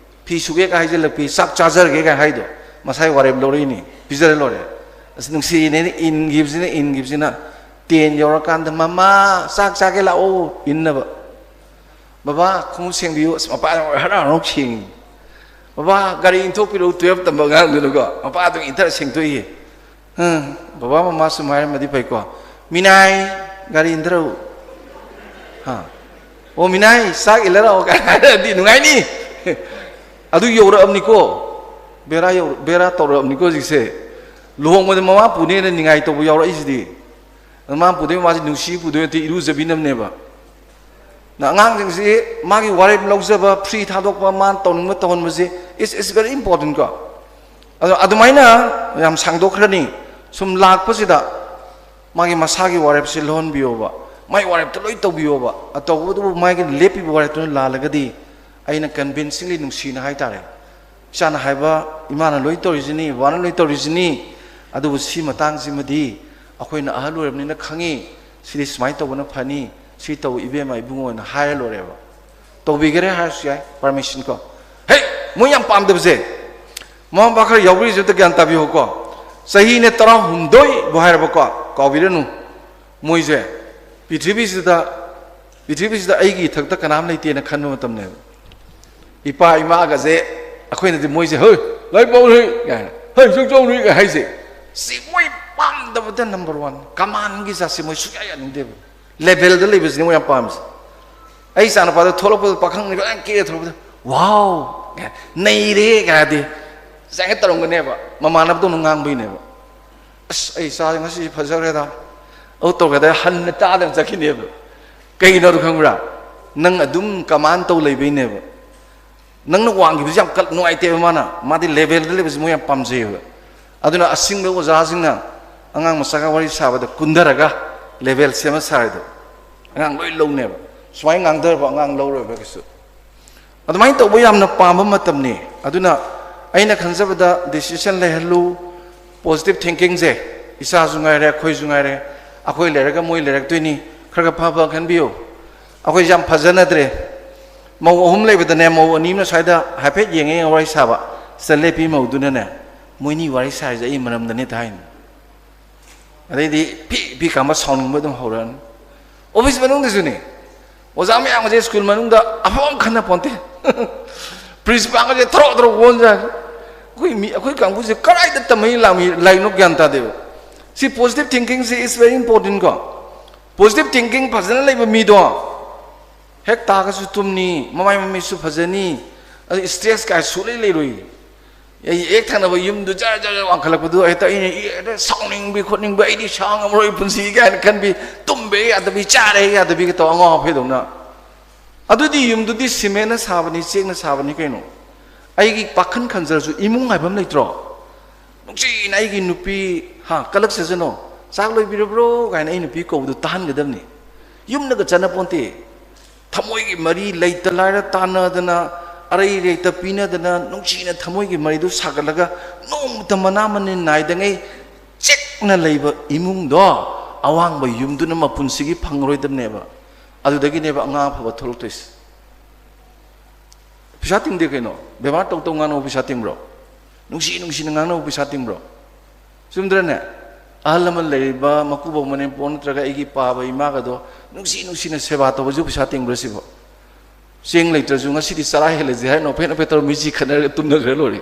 ꯐꯤ ꯁꯨꯒꯦꯒ ꯍꯥꯏꯖꯤꯜꯂꯛꯄꯤ, ꯆꯥꯛ ꯆꯥꯖꯔꯒꯦꯒ ꯍꯥꯏꯗꯣ, ꯃꯁꯥꯏ ꯋꯥꯔꯦꯞ ꯂꯧꯔꯛꯏꯅꯤ, ꯄꯤꯖꯔ ꯂꯣꯏꯔꯦ꯫ ꯑꯁ, ꯅꯨꯡꯁꯤꯅꯦꯅ ꯏꯟꯈꯤꯕꯁꯤꯅ, ꯏꯟꯈꯤꯕꯁꯤꯅ, ꯇꯦꯟ ꯌꯧꯔꯀꯥꯟꯗ, "ꯃꯃꯥ, ꯆꯥꯛ ꯆꯥꯒꯦ ꯂꯥꯛꯑꯣ" ꯏꯟꯅꯕ꯫ "ꯕꯕꯥ, ꯈꯣꯡꯎꯞ ꯁꯦꯡꯕꯤꯌꯨ"꯫ ꯑꯁ, ꯃꯄꯥ ꯍꯔꯥꯎ ꯍꯔꯥꯎ ꯁꯦꯡꯉꯤ꯫ "ꯕꯕꯥ, ꯒꯥꯔꯤ ꯏꯟꯊꯣꯛꯄꯤꯔꯛꯎ", ꯇꯨꯌꯦꯜꯞ ꯇꯝꯕ ꯑꯉꯥꯡꯗꯨꯅꯀꯣ, ꯃꯄꯥꯗꯨ ꯏꯟꯊꯔ ꯁꯦꯡꯗꯣꯛꯏ꯫ "ꯎꯝ, ꯕꯕꯥ ꯃꯃꯥ ꯁꯨꯝ ꯍꯥꯏꯔꯝꯃꯗꯤ ꯐꯩꯀꯣ꯫ ꯃꯤꯅꯥꯏ, ꯒꯥꯔꯤ ꯏꯟꯊꯔꯛꯎ"꯫ ꯍꯥ? "ꯑꯣ, ꯃꯤꯅꯥꯏ, ꯆꯥꯛ ꯏꯜꯂꯔꯛꯑꯣ" ꯀꯥꯏꯅ ꯍꯥꯏꯔꯗꯤ ꯅꯨꯡꯉꯥꯏꯅꯤ꯫ ꯑꯗꯨ ꯌꯧꯔꯛꯑꯕꯅꯤꯀꯣ꯫ ꯕꯦꯔꯥ ꯌꯧ-, ꯕꯦꯔꯥ ꯇꯧꯔꯛꯑꯕꯅꯤꯀꯣ ꯍꯧꯖꯤꯛꯁꯦ꯫ ꯂꯨꯍꯣꯡꯕꯗ ꯃꯃꯥ ꯄꯨꯅꯦꯅ ꯅꯤꯡꯉꯥꯏ ꯇꯧꯕ ꯌꯥꯎꯔꯛꯏꯁꯤꯗꯤ꯫ ꯃꯥꯅ ꯄꯨꯗꯣꯏ, ꯃꯥꯁꯤ ꯅꯨꯡꯁꯤ ꯄꯨꯗꯣꯏ ꯅꯠꯇꯦ, ꯏꯔꯨꯖꯕꯤꯅꯕꯅꯦꯕ꯫ ꯑꯉꯥꯡꯁꯤꯡꯁꯤ ꯃꯥꯒꯤ ꯋꯥꯔꯦꯞ ꯂꯧꯖꯕ, ꯐ꯭ꯔꯤ ꯊꯥꯗꯣꯛꯄ, ꯃꯥꯅ ꯇꯧꯅꯤꯡꯕ ꯇꯧꯍꯟꯕꯁꯦ is is very important ꯀꯣ꯫ ꯑꯗꯣ ꯑꯗꯨꯃꯥꯏꯅ ꯌꯥꯝ ꯁꯥꯡꯗꯣꯛꯈ꯭ꯔꯅꯤ꯫ ꯁꯨꯝ ꯂꯥꯛꯄꯁꯤꯗ ꯃꯥꯒꯤ ꯃꯁꯥꯒꯤ ꯋꯥꯔꯦꯞꯁꯦ ꯂꯧꯍꯟꯕꯤꯌꯣꯕ, ꯃꯥꯒꯤ ꯋꯥꯔꯦꯞꯇ ꯂꯣꯏ ꯇꯧꯕꯤꯌꯣꯕ꯫ ꯑꯇꯧꯕꯗꯨꯕꯨ ꯃꯥꯒꯤ ꯂꯦꯞꯄꯤꯕ ꯋꯥꯔꯦꯞꯇꯨꯅ ꯂꯥꯜꯂꯒꯗꯤ, ꯑꯩꯅ ꯀꯟꯚꯤꯟꯁꯤꯡꯂꯤ ꯅꯨꯡꯁꯤꯅ ꯍꯥꯏꯇꯥꯔꯦ, ꯏꯆꯥꯅ ꯍꯥꯏꯕ, ꯏꯃꯥꯅ ꯂꯣꯏ ꯇꯧꯔꯤꯁꯤꯅꯤ, ꯕꯕꯥꯅ ꯂꯣꯏ ꯇꯧꯔꯤꯁꯤꯅꯤ, ꯑꯗꯨꯕꯨ ꯁꯤ ꯃꯇꯥꯡꯁꯤꯃꯗꯤ ꯑꯩꯈꯣꯏꯅ ꯑꯍꯜ ꯑꯣꯏꯔꯕꯅꯤꯅ ꯈꯪꯉꯤ, ꯁꯤꯗꯤ ꯁꯨꯃꯥꯏꯅ ꯇꯧꯕꯅ ꯐꯅꯤ, ꯁꯤ ꯇꯧ ꯏꯕꯦꯝꯃ ꯏꯕꯨꯡꯉꯣꯅ ꯍꯥꯏꯔ ꯂꯣꯏꯔꯦꯕ꯫ ꯇꯧꯕꯤꯒꯦꯔꯦ ꯍꯥꯏꯔꯁꯨ ꯌꯥꯏ, ꯄꯥꯔꯃꯤꯁꯟ ꯀꯣ꯫ ꯍꯦ, ꯃꯣꯏ ꯌꯥꯝ ꯄꯥꯝꯗꯕꯁꯦ, ꯃꯃꯥ ꯃꯄꯥ ꯈꯔ ꯌꯥꯎꯕꯤꯔꯤꯁꯦ ꯑꯝꯇ ꯒ꯭ꯌꯥꯟ ꯇꯥꯕꯤꯌꯨꯀꯣ꯫ ꯆꯍꯤꯅꯦ ꯇꯔꯥꯍꯨꯝꯗꯣꯏꯕꯨ ꯍꯥꯏꯔꯕꯀꯣ, ꯀꯥꯎꯕꯤꯔꯅꯨ, ꯃꯣꯏꯁꯦ ꯄ꯭ꯔꯤꯊꯤꯕꯤꯁꯤꯗ, ꯄ꯭ꯔꯤꯊꯤꯕꯤꯁꯤꯗ ꯑꯩꯒꯤ ꯏꯊꯛꯇ ꯀꯅꯥꯝ ꯂꯩꯇꯦꯅ ꯈꯟꯕ ꯃꯇꯝꯅꯦꯕ꯫ ꯏꯄꯥ ꯏꯃꯥꯒꯁꯦ, ꯑꯩꯈꯣꯏꯅꯗꯤ ꯃꯣꯏꯁꯦ, "ꯍꯣꯏ, ꯂꯥꯏꯔꯤꯛ ꯄꯥꯎ ꯍꯣꯏ, ꯀꯥꯏꯅ, "ꯍꯣꯏ, ꯆꯥꯛ ꯆꯥꯎ ꯍꯣꯏ" ꯍꯥꯏꯁꯦ, ꯁꯤ ꯃꯣꯏ ꯄꯥꯝꯗꯕꯗ ꯅꯝꯕꯔ ꯋꯥꯟ, ꯀꯃꯥꯟꯒꯤ ꯖꯥꯠꯁꯦ ꯃꯣꯏ ꯁꯨꯡꯌꯥ ꯌꯥꯅꯤꯡꯗꯦꯕ꯫ ꯂꯦꯚꯦꯜꯗ ꯂꯩꯕꯁꯤꯅꯦ ꯃꯣꯏ ꯌꯥꯝ ꯄꯥꯝꯃꯤꯁꯦ꯫ ꯑꯩ ꯏꯆꯥꯅꯨꯄꯥꯗ ꯊꯣꯛꯂꯛꯄꯗ, ꯄꯥꯈꯪꯅꯤ ꯐꯖꯅ ꯀꯦꯔ ꯊꯣꯛꯂꯛꯄꯗ, "ꯋꯥꯎ, ꯅꯩꯔꯦ" ꯀꯥꯏꯗꯤ ꯁꯨꯃꯥꯏꯅ ꯇꯧꯔꯝꯒꯅꯦꯕ, ꯃꯃꯥꯟꯅꯕꯗꯧꯅ ꯉꯥꯡꯕꯩꯅꯦꯕ꯫ "ꯑꯁ, ꯑꯩ ꯏꯆꯥꯁꯦ ꯉꯁꯤꯗꯤ ꯐꯖꯈ꯭ꯔꯦꯗ", ꯑꯗꯨ ꯇꯧꯔꯒꯗꯤ ꯍꯟꯅ ꯇꯥꯗꯅ ꯆꯠꯈꯤꯅꯦꯕ꯫ ꯀꯩꯒꯤꯅꯣꯗꯣ ꯈꯪꯕ꯭ꯔꯥ? ꯅꯪ ꯑꯗꯨꯝ ꯀꯃꯥꯟ ꯇꯧ ꯂꯩꯕꯩꯅꯦꯕ꯫ ꯅꯪꯅ ꯋꯥꯡꯈꯤꯕꯁꯤ ꯌꯥꯝ ꯀꯜ-, ꯅꯨꯡꯉꯥꯏꯇꯦꯕ꯫ ꯃꯥꯅ, ꯃꯥꯗꯤ ꯂꯦꯚꯦꯜꯗ ꯂꯩꯕꯁꯤ ꯃꯣꯏ ꯌꯥꯝ ꯄꯥꯝꯖꯩꯌꯦꯕ꯫ ꯑꯗꯨꯅ ꯑꯁꯤꯡꯕ ꯑꯣꯖꯥꯁꯤꯡꯅ ꯑꯉꯥꯡ ꯃꯆꯥꯒ ꯋꯥꯔꯤ ꯁꯥꯕꯗ ꯀꯨꯟꯊꯔꯒ ꯂꯦꯚꯦꯜ ꯁꯦꯝꯃ ꯁꯥꯔꯤꯗꯣ, ꯑꯉꯥꯡ ꯂꯣꯏ ꯂꯧꯅꯦꯕ꯫ ꯁꯨꯃꯥꯏꯅ ꯉꯥꯡꯊꯔꯕ ꯑꯉꯥꯡ ꯂꯧꯔꯣꯏꯕ ꯀꯩꯁꯨ꯫ ꯑꯗꯨꯃꯥꯏꯅ ꯇꯧꯕ ꯌꯥꯝꯅ ꯄꯥꯝꯕ ꯃꯇꯝꯅꯤ꯫ ꯑꯗꯨꯅ ꯑꯩꯅ ꯈꯟꯖꯕꯗ decision ꯂꯩꯍꯜꯂꯨ, positive thinkingꯁꯦ꯫ ꯏꯆꯥꯁꯨ ꯉꯥꯏꯔꯦ, ꯑꯩꯈꯣꯏꯁꯨ ꯉꯥꯏꯔꯦ, ꯑꯩꯈꯣꯏ ꯂꯩꯔꯒ ꯃꯣꯏ ꯂꯩꯔꯛꯇꯣꯏꯅꯤ꯫ ꯈꯔ ꯈꯔ ꯐꯕ ꯈꯟꯕꯤꯌꯨ꯫ ꯑꯩꯈꯣꯏꯁꯦ ꯌꯥꯝ ꯐꯖꯅꯗ꯭ꯔꯦ꯫ ꯃꯧ ꯑꯍꯨꯝ ꯂꯩꯕꯗꯅꯦ, ꯃꯧ ꯑꯅꯤ ꯑꯃꯅ ꯁ꯭ꯋꯥꯏꯗ ꯍꯥꯏꯐꯦꯠ ꯌꯦꯡꯉꯦ ꯌꯦꯡꯉꯦ ꯋꯥꯔꯤ ꯁꯥꯕ, ꯁꯤꯗ ꯂꯦꯞꯄꯤ ꯃꯧꯗꯨꯅꯅꯦ, "ꯃꯣꯏꯅꯤ ꯋꯥꯔꯤ ꯁꯥꯔꯤꯁꯦ ꯑꯩ ꯃꯔꯝꯗꯅꯦ" ꯍꯥꯏꯅꯤ꯫ ꯑꯗꯩꯗꯤ ꯐꯤ ꯐꯤ ꯀꯥꯝꯕ, ꯁꯥꯎꯅꯤꯡꯕ ꯑꯗꯨꯝ ꯍꯧꯔꯛꯑꯅꯤ꯫ ꯑꯣꯐꯤꯁ ꯃꯅꯨꯡꯗꯁꯨꯅꯦ, ꯑꯣꯖꯥ ꯃꯌꯥꯝ ꯑꯁꯦ ꯁ꯭ꯀꯨꯜ ꯃꯅꯨꯡꯗ ꯑꯐꯕ ꯑꯃ ꯈꯟꯅ ꯄꯣꯟꯇꯦ꯫ ꯄ꯭ꯔꯤꯟꯁꯤꯄꯥꯜꯒꯁꯦ ꯊꯣꯔꯛ ꯊꯣꯔꯛ ꯑꯣꯟꯖꯥꯅꯤ꯫ ꯑꯩꯈꯣꯏ ꯃꯤ, ꯑꯩꯈꯣꯏ ꯀꯥꯡꯕꯨꯁꯦ ꯀꯗꯥꯏꯗ ꯇꯝꯃꯛꯏ ꯂꯥꯛꯃꯤ-, ꯂꯥꯏꯔꯤꯛꯅꯣ ꯒ꯭ꯌꯥꯟ ꯇꯥꯗꯦꯕ꯫ ꯁꯤ positive thinkingꯁꯦ is very important ꯀꯣ꯫ Positive thinking ꯐꯖꯅ ꯂꯩꯕ ꯃꯤꯗꯣ ꯍꯦꯛ ꯇꯥꯒꯁꯨ ꯇꯨꯝꯅꯤ, ꯃꯃꯥꯏ ꯃꯃꯤꯠꯁꯨ ꯐꯖꯅꯤ, ꯑꯗꯨ stress ꯀꯥꯏ ꯁꯨꯛꯂꯩ ꯂꯩꯔꯣꯏ꯫ ꯑꯩ ꯍꯦꯛ ꯊꯪꯅꯕ ꯌꯨꯝꯗꯨ ꯖꯔ ꯖꯔ ꯋꯥꯡꯈꯠꯂꯛꯄꯗꯨ ꯍꯦꯛꯇ ꯑꯩꯅ, "ꯏ, ꯍꯦꯛꯇ ꯁꯥꯎꯅꯤꯡꯕꯤ ꯈꯣꯠꯅꯤꯡꯕ, ꯑꯩꯗꯤ ꯁꯥꯎ ꯉꯝꯃꯔꯣꯏ ꯄꯨꯟꯁꯤ" ꯀꯥꯏꯅ ꯈꯟꯕꯤ, "ꯇꯨꯝꯕ ꯍꯦꯛ ꯌꯥꯗꯕꯤ, ꯆꯥꯔꯦ ꯍꯦꯛ ꯌꯥꯗꯕꯤꯒ ꯇꯧ ꯑꯉꯥꯎ ꯑꯐꯩꯗꯧꯅ"꯫ ꯑꯗꯨꯗꯤ ꯌꯨꯝꯗꯨꯗꯤ ꯁꯤꯃꯦꯟꯅ ꯁꯥꯕꯅꯤ, ꯆꯦꯛꯅ ꯁꯥꯕꯅꯤ ꯀꯩꯅꯣ꯫ ꯑꯩꯒꯤ ꯄꯥꯈꯟ ꯈꯟꯖꯔꯁꯨ ꯏꯃꯨꯡ ꯍꯥꯏꯕ ꯑꯃ ꯂꯩꯇ꯭ꯔꯣ? ꯅꯨꯡꯁꯤꯅ ꯑꯩꯒꯤ ꯅꯨꯄꯤ, ꯍꯥ, ꯀꯂꯛꯆꯁꯅꯣ, "ꯆꯥꯛ ꯂꯣꯏꯕꯤꯔꯕ꯭ꯔꯣ?" ꯀꯥꯏꯅ ꯑꯩ ꯅꯨꯄꯤ ꯀꯧꯕꯗꯨ ꯇꯥꯍꯟꯒꯗꯕꯅꯤ꯫ ꯌꯨꯝꯅꯒ ꯆꯠꯅ ꯄꯣꯟꯇꯦ꯫ ꯊꯃꯣꯏꯒꯤ ꯃꯔꯤ ꯂꯩꯇ ꯂꯥꯏꯔ ꯇꯥꯟꯅꯗꯅ, ꯑꯔꯩ ꯂꯩꯇ ꯄꯤꯅꯗꯅ, ꯅꯨꯡꯁꯤꯅ ꯊꯃꯣꯏꯒꯤ ꯃꯔꯤꯗꯨ ꯁꯥꯒꯠꯂꯒ ꯅꯣꯡꯃꯇ ꯃꯅꯥ ꯃꯅꯤꯟ ꯅꯥꯏꯗꯉꯩ ꯆꯦꯛꯅ ꯂꯩꯕ ꯏꯃꯨꯡꯗꯣ ꯑꯋꯥꯡꯕ ꯌꯨꯝꯗꯨꯅ ꯃꯄꯨꯟꯁꯤꯒꯤ ꯐꯪꯉꯔꯣꯏꯗꯕꯅꯦꯕ꯫ ꯑꯗꯨꯗꯒꯤꯅꯦꯕ ꯑꯉꯥꯡ ꯑꯐꯕ ꯊꯣꯛꯂꯛꯇꯣꯏꯁꯦ꯫ ꯄꯩꯁꯥ ꯇꯤꯡꯗꯦ ꯀꯩꯅꯣ꯫ ꯕꯦꯕꯥꯔ ꯇꯧ ꯇꯧ ꯉꯥꯡꯅꯕ ꯄꯩꯁꯥ ꯇꯤꯡꯕ꯭ꯔꯣ? ꯅꯨꯡꯁꯤ ꯅꯨꯡꯁꯤꯅ ꯉꯥꯡꯅꯕ ꯄꯩꯁꯥ ꯇꯤꯡꯕ꯭ꯔꯣ? ꯆꯨꯝꯗ꯭ꯔꯅꯦ? ꯑꯍꯜ ꯂꯃꯟ ꯂꯩꯔꯤꯕ ꯃꯀꯨꯕꯣꯛ ꯃꯅꯦꯝꯄꯣꯛ ꯅꯠꯇ꯭ꯔꯒ ꯑꯩꯒꯤ ꯄꯥꯕ ꯏꯃꯥꯒꯗꯣ ꯅꯨꯡꯁꯤ ꯅꯨꯡꯁꯤꯅ ꯁꯦꯕꯥ ꯇꯧꯕꯁꯨ ꯄꯩꯁꯥ ꯇꯤꯡꯕ꯭ꯔꯣ ꯁꯤꯕꯣ? ꯆꯦꯡ ꯂꯩꯇ꯭ꯔꯁꯨ ꯉꯁꯤꯗꯤ ꯆꯔꯥ ꯍꯦꯜꯂꯁꯤ ꯍꯥꯏꯅ ꯅꯣꯛꯐꯦꯠ ꯅꯣꯛꯐꯦꯠ ꯇꯧꯔ ꯃꯤꯠꯁꯤ ꯈꯠꯅꯔꯒ ꯇꯨꯝꯅꯈ꯭ꯔ ꯂꯣꯏꯔꯦ꯫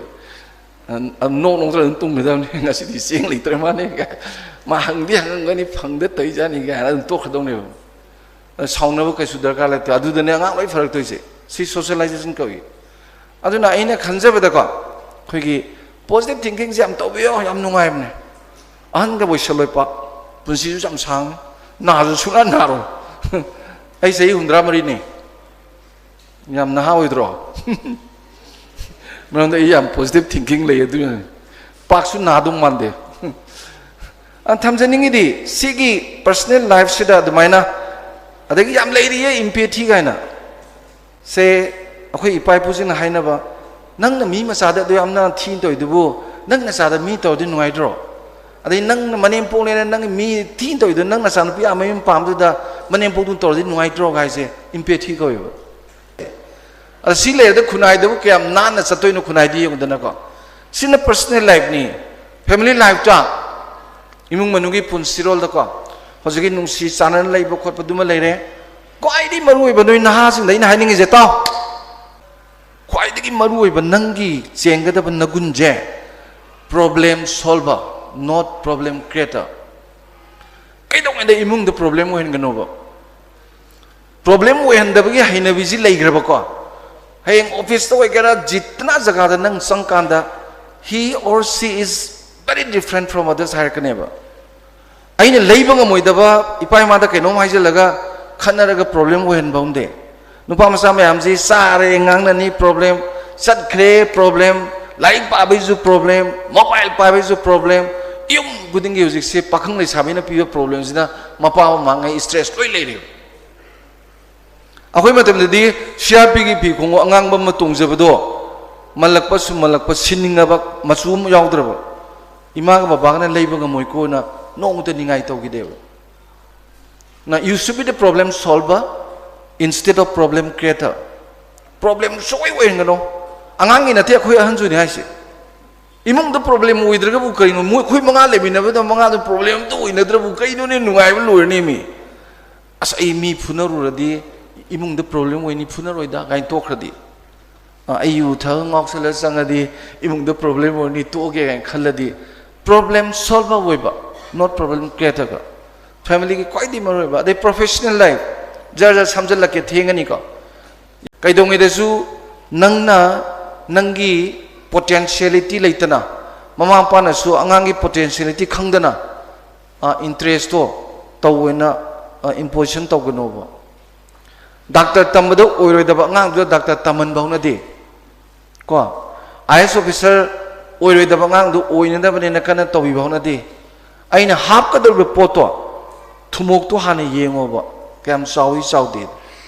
ꯑꯗꯨꯝ ꯅꯣꯛ ꯅꯣꯛꯇꯅ ꯑꯗꯨꯝ ꯇꯨꯝꯒꯗꯕꯅꯤ꯫ "ꯉꯁꯤꯗꯤ ꯆꯦꯡ ꯂꯩꯇ꯭ꯔ ꯃꯥꯅꯦ" ꯀꯥꯏ꯫ ꯃꯥ ꯍꯪꯗꯤ ꯍꯪꯉꯝꯒꯅꯤ, "ꯐꯪꯗ ꯇꯧꯔꯤꯖꯥꯠꯅꯤ" ꯀꯥꯏꯅ ꯑꯗꯨꯝ ꯇꯣꯛꯈ꯭ꯔꯗꯧꯅꯦꯕ꯫ ꯁꯥꯎꯅꯕ ꯀꯩꯁꯨ ꯗꯔꯀꯥꯔ ꯂꯩꯇꯦ꯫ ꯑꯗꯨꯗꯅꯦ ꯑꯉꯥꯡ ꯂꯣꯏ ꯐꯔꯛꯇꯣꯏꯁꯦ꯫ ꯁꯤ socialization ꯀꯧꯏ꯫ ꯑꯗꯨꯅ ꯑꯩꯅ ꯈꯟꯖꯕꯗꯀꯣ, ꯑꯩꯈꯣꯏꯒꯤ positive thinking ꯁꯦ ꯌꯥꯝ ꯇꯧꯕꯤꯌꯣ, ꯌꯥꯝ ꯅꯨꯡꯉꯥꯏꯕꯅꯦ꯫ ꯑꯍꯟꯒ ꯑꯣꯏꯁꯜꯂꯣꯏ ꯄꯥꯛ, ꯄꯨꯟꯁꯤꯁꯨ ꯌꯥꯝ ꯁꯥꯡꯉꯤ, ꯅꯥꯁꯨ ꯁꯨꯡꯅꯥ ꯅꯥꯔꯣꯏ꯫ ꯑꯩ ꯆꯍꯤ ꯍꯨꯝꯗ꯭ꯔꯥ ꯃꯔꯤꯅꯤ, ꯌꯥꯝ ꯅꯍꯥ ꯑꯣꯏꯗ꯭ꯔꯣ? ꯃꯔꯝꯗꯤ ꯑꯩ ꯌꯥꯝ positive thinking ꯂꯩ, ꯑꯗꯨꯅꯅꯤ꯫ ꯄꯥꯛꯁꯨ ꯅꯥꯗꯧ ꯃꯥꯟꯗꯦ꯫ ꯑ, ꯊꯝꯖꯅꯤꯡꯉꯤꯗꯤ, ꯁꯤꯒꯤ personal life ꯁꯤꯗ ꯑꯗꯨꯃꯥꯏꯅ, ꯑꯗꯒꯤ ꯌꯥꯝ ꯂꯩꯔꯤꯌꯦ empathy ꯀꯥꯏꯅ꯫ ꯁꯦ, ꯑꯩꯈꯣꯏ ꯏꯄꯥ ꯏꯄꯨꯁꯤꯡꯅ ꯍꯥꯏꯅꯕ, "ꯅꯪꯅ ꯃꯤ ꯃꯆꯥꯗ ꯑꯗꯨ ꯌꯥꯝꯅ ꯊꯤꯅ ꯇꯧꯔꯤꯗꯨꯕꯨ, ꯅꯪ ꯅꯆꯥꯗ ꯃꯤ ꯇꯧꯔꯗꯤ ꯅꯨꯡꯉꯥꯏꯗ꯭ꯔꯣ? ꯑꯗꯩ ꯅꯪꯅ ꯃꯅꯦꯝꯄꯣꯛꯅꯦꯅ ꯅꯪ ꯃꯤ ꯊꯤꯅ ꯇꯧꯔꯤꯗꯨ, ꯅꯪ ꯅꯆꯥꯅꯨꯄꯤ ꯑꯥ ꯃꯌꯨꯝ ꯄꯥꯝꯗꯨꯗ ꯃꯅꯦꯝꯄꯣꯛꯇꯨꯅ ꯇꯧꯔꯗꯤ ꯅꯨꯡꯉꯥꯏꯇ꯭ꯔꯣ?" ꯍꯥꯏꯁꯦ empathy ꯀꯧꯋꯦꯕ꯫ ꯑꯗ ꯁꯤ ꯂꯩꯔꯗ ꯈꯨꯟꯅꯥꯏꯗꯕꯨ ꯀꯌꯥꯝ ꯅꯥꯟꯅ ꯆꯠꯇꯣꯏꯅꯣ ꯈꯨꯟꯅꯥꯏꯗꯤ ꯌꯦꯡꯉꯨꯗꯅꯀꯣ꯫ ꯁꯤꯅ personal life ꯅꯤ꯫ Family life ꯇ, ꯏꯃꯨꯡ ꯃꯅꯨꯡꯒꯤ ꯄꯨꯟꯁꯤꯔꯣꯜꯗꯀꯣ, ꯍꯧꯖꯤꯛꯀꯤ ꯅꯨꯡꯁꯤ ꯆꯥꯟꯅꯅ ꯂꯩꯕ ꯈꯣꯠꯄꯗꯨꯃ ꯂꯩꯔꯦ꯫ ꯈ꯭ꯋꯥꯏꯗꯒꯤ ꯃꯔꯨꯑꯣꯏꯕ ꯅꯣꯏ ꯅꯍꯥꯁꯤꯡꯗ ꯑꯩꯅ ꯍꯥꯏꯅꯤꯡꯉꯤꯁꯦ ꯇꯥꯎ꯫ ꯈ꯭ꯋꯥꯏꯗꯒꯤ ꯃꯔꯨꯑꯣꯏꯕ ꯅꯪꯒꯤ ꯆꯦꯟꯒꯗꯕ ꯅꯒꯨꯟꯁꯦ problem solver, not problem creator꯫ ꯀꯩꯗꯧꯉꯩꯗ ꯏꯃꯨꯡꯗ problem ꯑꯣꯏꯍꯟꯒꯅꯣꯕ꯫ Problem ꯑꯣꯏꯍꯟꯗꯕꯒꯤ ꯍꯩꯅꯕꯤꯁꯤ ꯂꯩꯈ꯭ꯔꯕꯀꯣ, ꯍꯌꯦꯡ office ꯇ ꯑꯣꯏꯒꯦꯔꯥ, ꯖꯤꯠꯇꯅ ꯖꯒꯥꯗ ꯅꯪ ꯆꯪꯀꯥꯟꯗ He or she is very different from others ꯍꯥꯏꯔꯛꯀꯅꯦꯕ. ꯑꯩꯅ ꯂꯩꯕ ꯉꯝꯃꯣꯏꯗꯕ ꯏꯄꯥ ꯏꯃꯥꯗ ꯀꯩꯅꯣꯝ ꯍꯥꯏꯖꯤꯜꯂꯒ ꯈꯠꯅꯔꯒ ꯄ꯭ꯔꯣꯕ꯭ꯂꯦꯝ ꯑꯣꯏꯍꯟꯕ ꯍꯧꯅꯗꯦ. ꯅꯨꯄꯥ ꯃꯆꯥ ꯃꯌꯥꯝꯁꯤ ꯆꯥꯔꯦ ꯉꯥꯡꯅꯅꯤ ꯄ꯭ꯔꯣꯕ꯭ꯂꯦꯝ, ꯆꯠꯈ꯭ꯔꯦ ꯄ꯭ꯔꯣꯕ꯭ꯂꯦꯝ, ꯂꯥꯏꯔꯤꯛ ꯄꯥꯕꯩꯁꯨ ꯄ꯭ꯔꯣꯕ꯭ꯂꯦꯝ, ꯃꯣꯕꯥꯏꯜ ꯄꯥꯏꯕꯩꯁꯨ ꯄ꯭ꯔꯣꯕ꯭ꯂꯦꯝ, ꯌꯨꯝ ꯈꯨꯗꯤꯡꯒꯤ ꯍꯧꯖꯤꯛꯁꯦ ꯄꯥꯈꯪ ꯂꯩꯁꯥꯕꯤꯅ ꯄꯤꯕ ꯄ꯭ꯔꯣꯕ꯭ꯂꯦꯝꯁꯤꯅ ꯃꯄꯥ ꯃꯃꯥꯉꯩ ꯏꯁꯇ꯭ꯔꯦꯁ ꯂꯣꯏ ꯂꯩꯔꯦꯕ. ꯑꯩꯈꯣꯏ ꯃꯇꯝꯗꯗꯤ ꯁꯤ ꯑꯥꯔ ꯄꯤꯒꯤ ꯐꯤ ꯈꯣꯡꯎꯞ ꯑꯉꯥꯡꯕ ꯑꯃ ꯇꯣꯡꯖꯕꯗꯣ ꯃꯜꯂꯛꯄ ꯁꯨꯝ ꯃꯜꯂꯛꯄ ꯁꯤꯟꯅꯤꯡꯉꯕ ꯃꯆꯨ ꯑꯃ ꯌꯥꯎꯗ꯭ꯔꯕ ꯏꯃꯥꯒ ꯕꯕꯥꯒꯅ ꯂꯩꯕ ꯉꯝꯃꯣꯏꯀꯣꯅ ꯅꯣꯡꯃꯇ ꯅꯤꯡꯉꯥꯏ ꯇꯧꯈꯤꯗꯦꯕ. Now, you should be the problem solver instead of problem creator. Problem ꯁꯨꯡꯑꯣꯏ ꯑꯣꯏꯍꯟꯒꯅꯣ. ꯑꯉꯥꯡꯒꯤ ꯅꯠꯇꯦ, ꯑꯩꯈꯣꯏ ꯑꯍꯟꯁꯨꯅꯤ ꯍꯥꯏꯁꯦ. ꯏꯃꯨꯡꯗ ꯄ꯭ꯔꯣꯕ꯭ꯂꯦꯝ ꯑꯣꯏꯗ꯭ꯔꯒꯕꯨ ꯀꯩꯅꯣ? ꯃꯣꯏ ꯑꯩꯈꯣꯏ ꯃꯉꯥ ꯂꯩꯃꯤꯟꯅꯕꯗ ꯃꯉꯥꯗ ꯄ꯭ꯔꯣꯕ꯭ꯂꯦꯝ ꯑꯝꯇ ꯑꯣꯏꯅꯗ꯭ꯔꯕꯨ ꯀꯩꯅꯣꯅꯦ? ꯅꯨꯡꯉꯥꯏꯕ ꯂꯣꯏꯔꯅꯤ ꯃꯤ. ꯑꯁ, ꯑꯩ ꯃꯤ ꯐꯨꯅꯔꯨꯔꯗꯤ ꯏꯃꯨꯡꯗ ꯄ꯭ꯔꯣꯕ꯭ꯂꯦꯝ ꯑꯣꯏꯅꯤ, ꯐꯨꯅꯔꯣꯏꯗ ꯀꯥꯏꯅ ꯇꯣꯛꯈ꯭ꯔꯗꯤ. ꯑ, ꯑꯩ ꯌꯨ ꯊꯛꯑ ꯉꯥꯎꯁꯜꯂ ꯆꯪꯉꯗꯤ ꯏꯃꯨꯡꯗ ꯄ꯭ꯔꯣꯕ꯭ꯂꯦꯝ ꯑꯣꯏꯅꯤ, ꯇꯣꯛꯑꯒꯦ ꯀꯥꯏꯅ ꯈꯜꯂꯗꯤ ꯄ꯭ꯔꯣꯕ꯭ꯂꯦꯝ ꯁꯣꯜꯚꯔ ꯑꯣꯏꯕ, ꯅꯣꯠ ꯄ꯭ꯔꯣꯕ꯭ꯂꯦꯝ ꯀ꯭ꯔꯤꯌꯦꯇꯔꯒ. ꯐꯦꯃꯤꯂꯤꯒꯤ ꯈ꯭ꯋꯥꯏꯗꯒꯤ ꯃꯔꯨꯑꯣꯏꯕ. ꯑꯗꯩ ꯄ꯭ꯔꯣꯐꯦꯁꯅꯦꯜ ꯂꯥꯏꯐ, ꯖꯔ ꯖꯔ ꯁꯝꯖꯜꯂꯛꯀꯦ, ꯊꯦꯡꯉꯅꯤꯀꯣ. ꯀꯩꯗꯧꯉꯩꯗꯁꯨ ꯅꯪꯅ ꯅꯪꯒꯤ ꯄꯣꯇꯦꯟꯁꯤꯌꯦꯂꯤꯇꯤ ꯂꯩꯇꯅ, ꯃꯃꯥ ꯃꯄꯥꯅꯁꯨ ꯑꯉꯥꯡꯒꯤ ꯄꯣꯇꯦꯟꯁꯤꯌꯦꯂꯤꯇꯤ ꯈꯪꯗꯅ, ꯏꯟꯇꯔꯦꯁꯇꯣ ꯇꯧꯑꯣꯅ ꯏꯝꯄꯣꯖꯤꯁꯟ ꯇꯧꯒꯅꯣꯕ. ꯗꯥꯛꯇꯔ ꯇꯝꯕꯗ ꯑꯣꯏꯔꯣꯏꯗꯕ ꯑꯉꯥꯡꯗꯨꯗ ꯗꯥꯛꯇꯔ ꯇꯝꯍꯟꯕ ꯍꯧꯅꯗꯦ ꯀꯣ. ꯑꯥꯏ ꯑꯦꯁ ꯑꯣꯐꯤꯁꯔ ꯑꯣꯏꯔꯣꯏꯗꯕ ꯑꯉꯥꯡꯗꯨ ꯑꯣꯏꯅꯅꯕꯅꯦꯅ ꯀꯟꯅ ꯇꯧꯕꯤꯕ ꯍꯧꯅꯗꯦ. ꯑꯩꯅ ꯍꯥꯞꯀꯗꯧꯔꯤꯕ ꯄꯣꯠꯇꯣ, ꯊꯨꯝꯃꯣꯛꯇꯣ ꯍꯥꯟꯅ ꯌꯦꯡꯉꯣꯕ, ꯀꯌꯥꯝ ꯆꯥꯎꯏ ꯆꯥꯎꯗꯦ.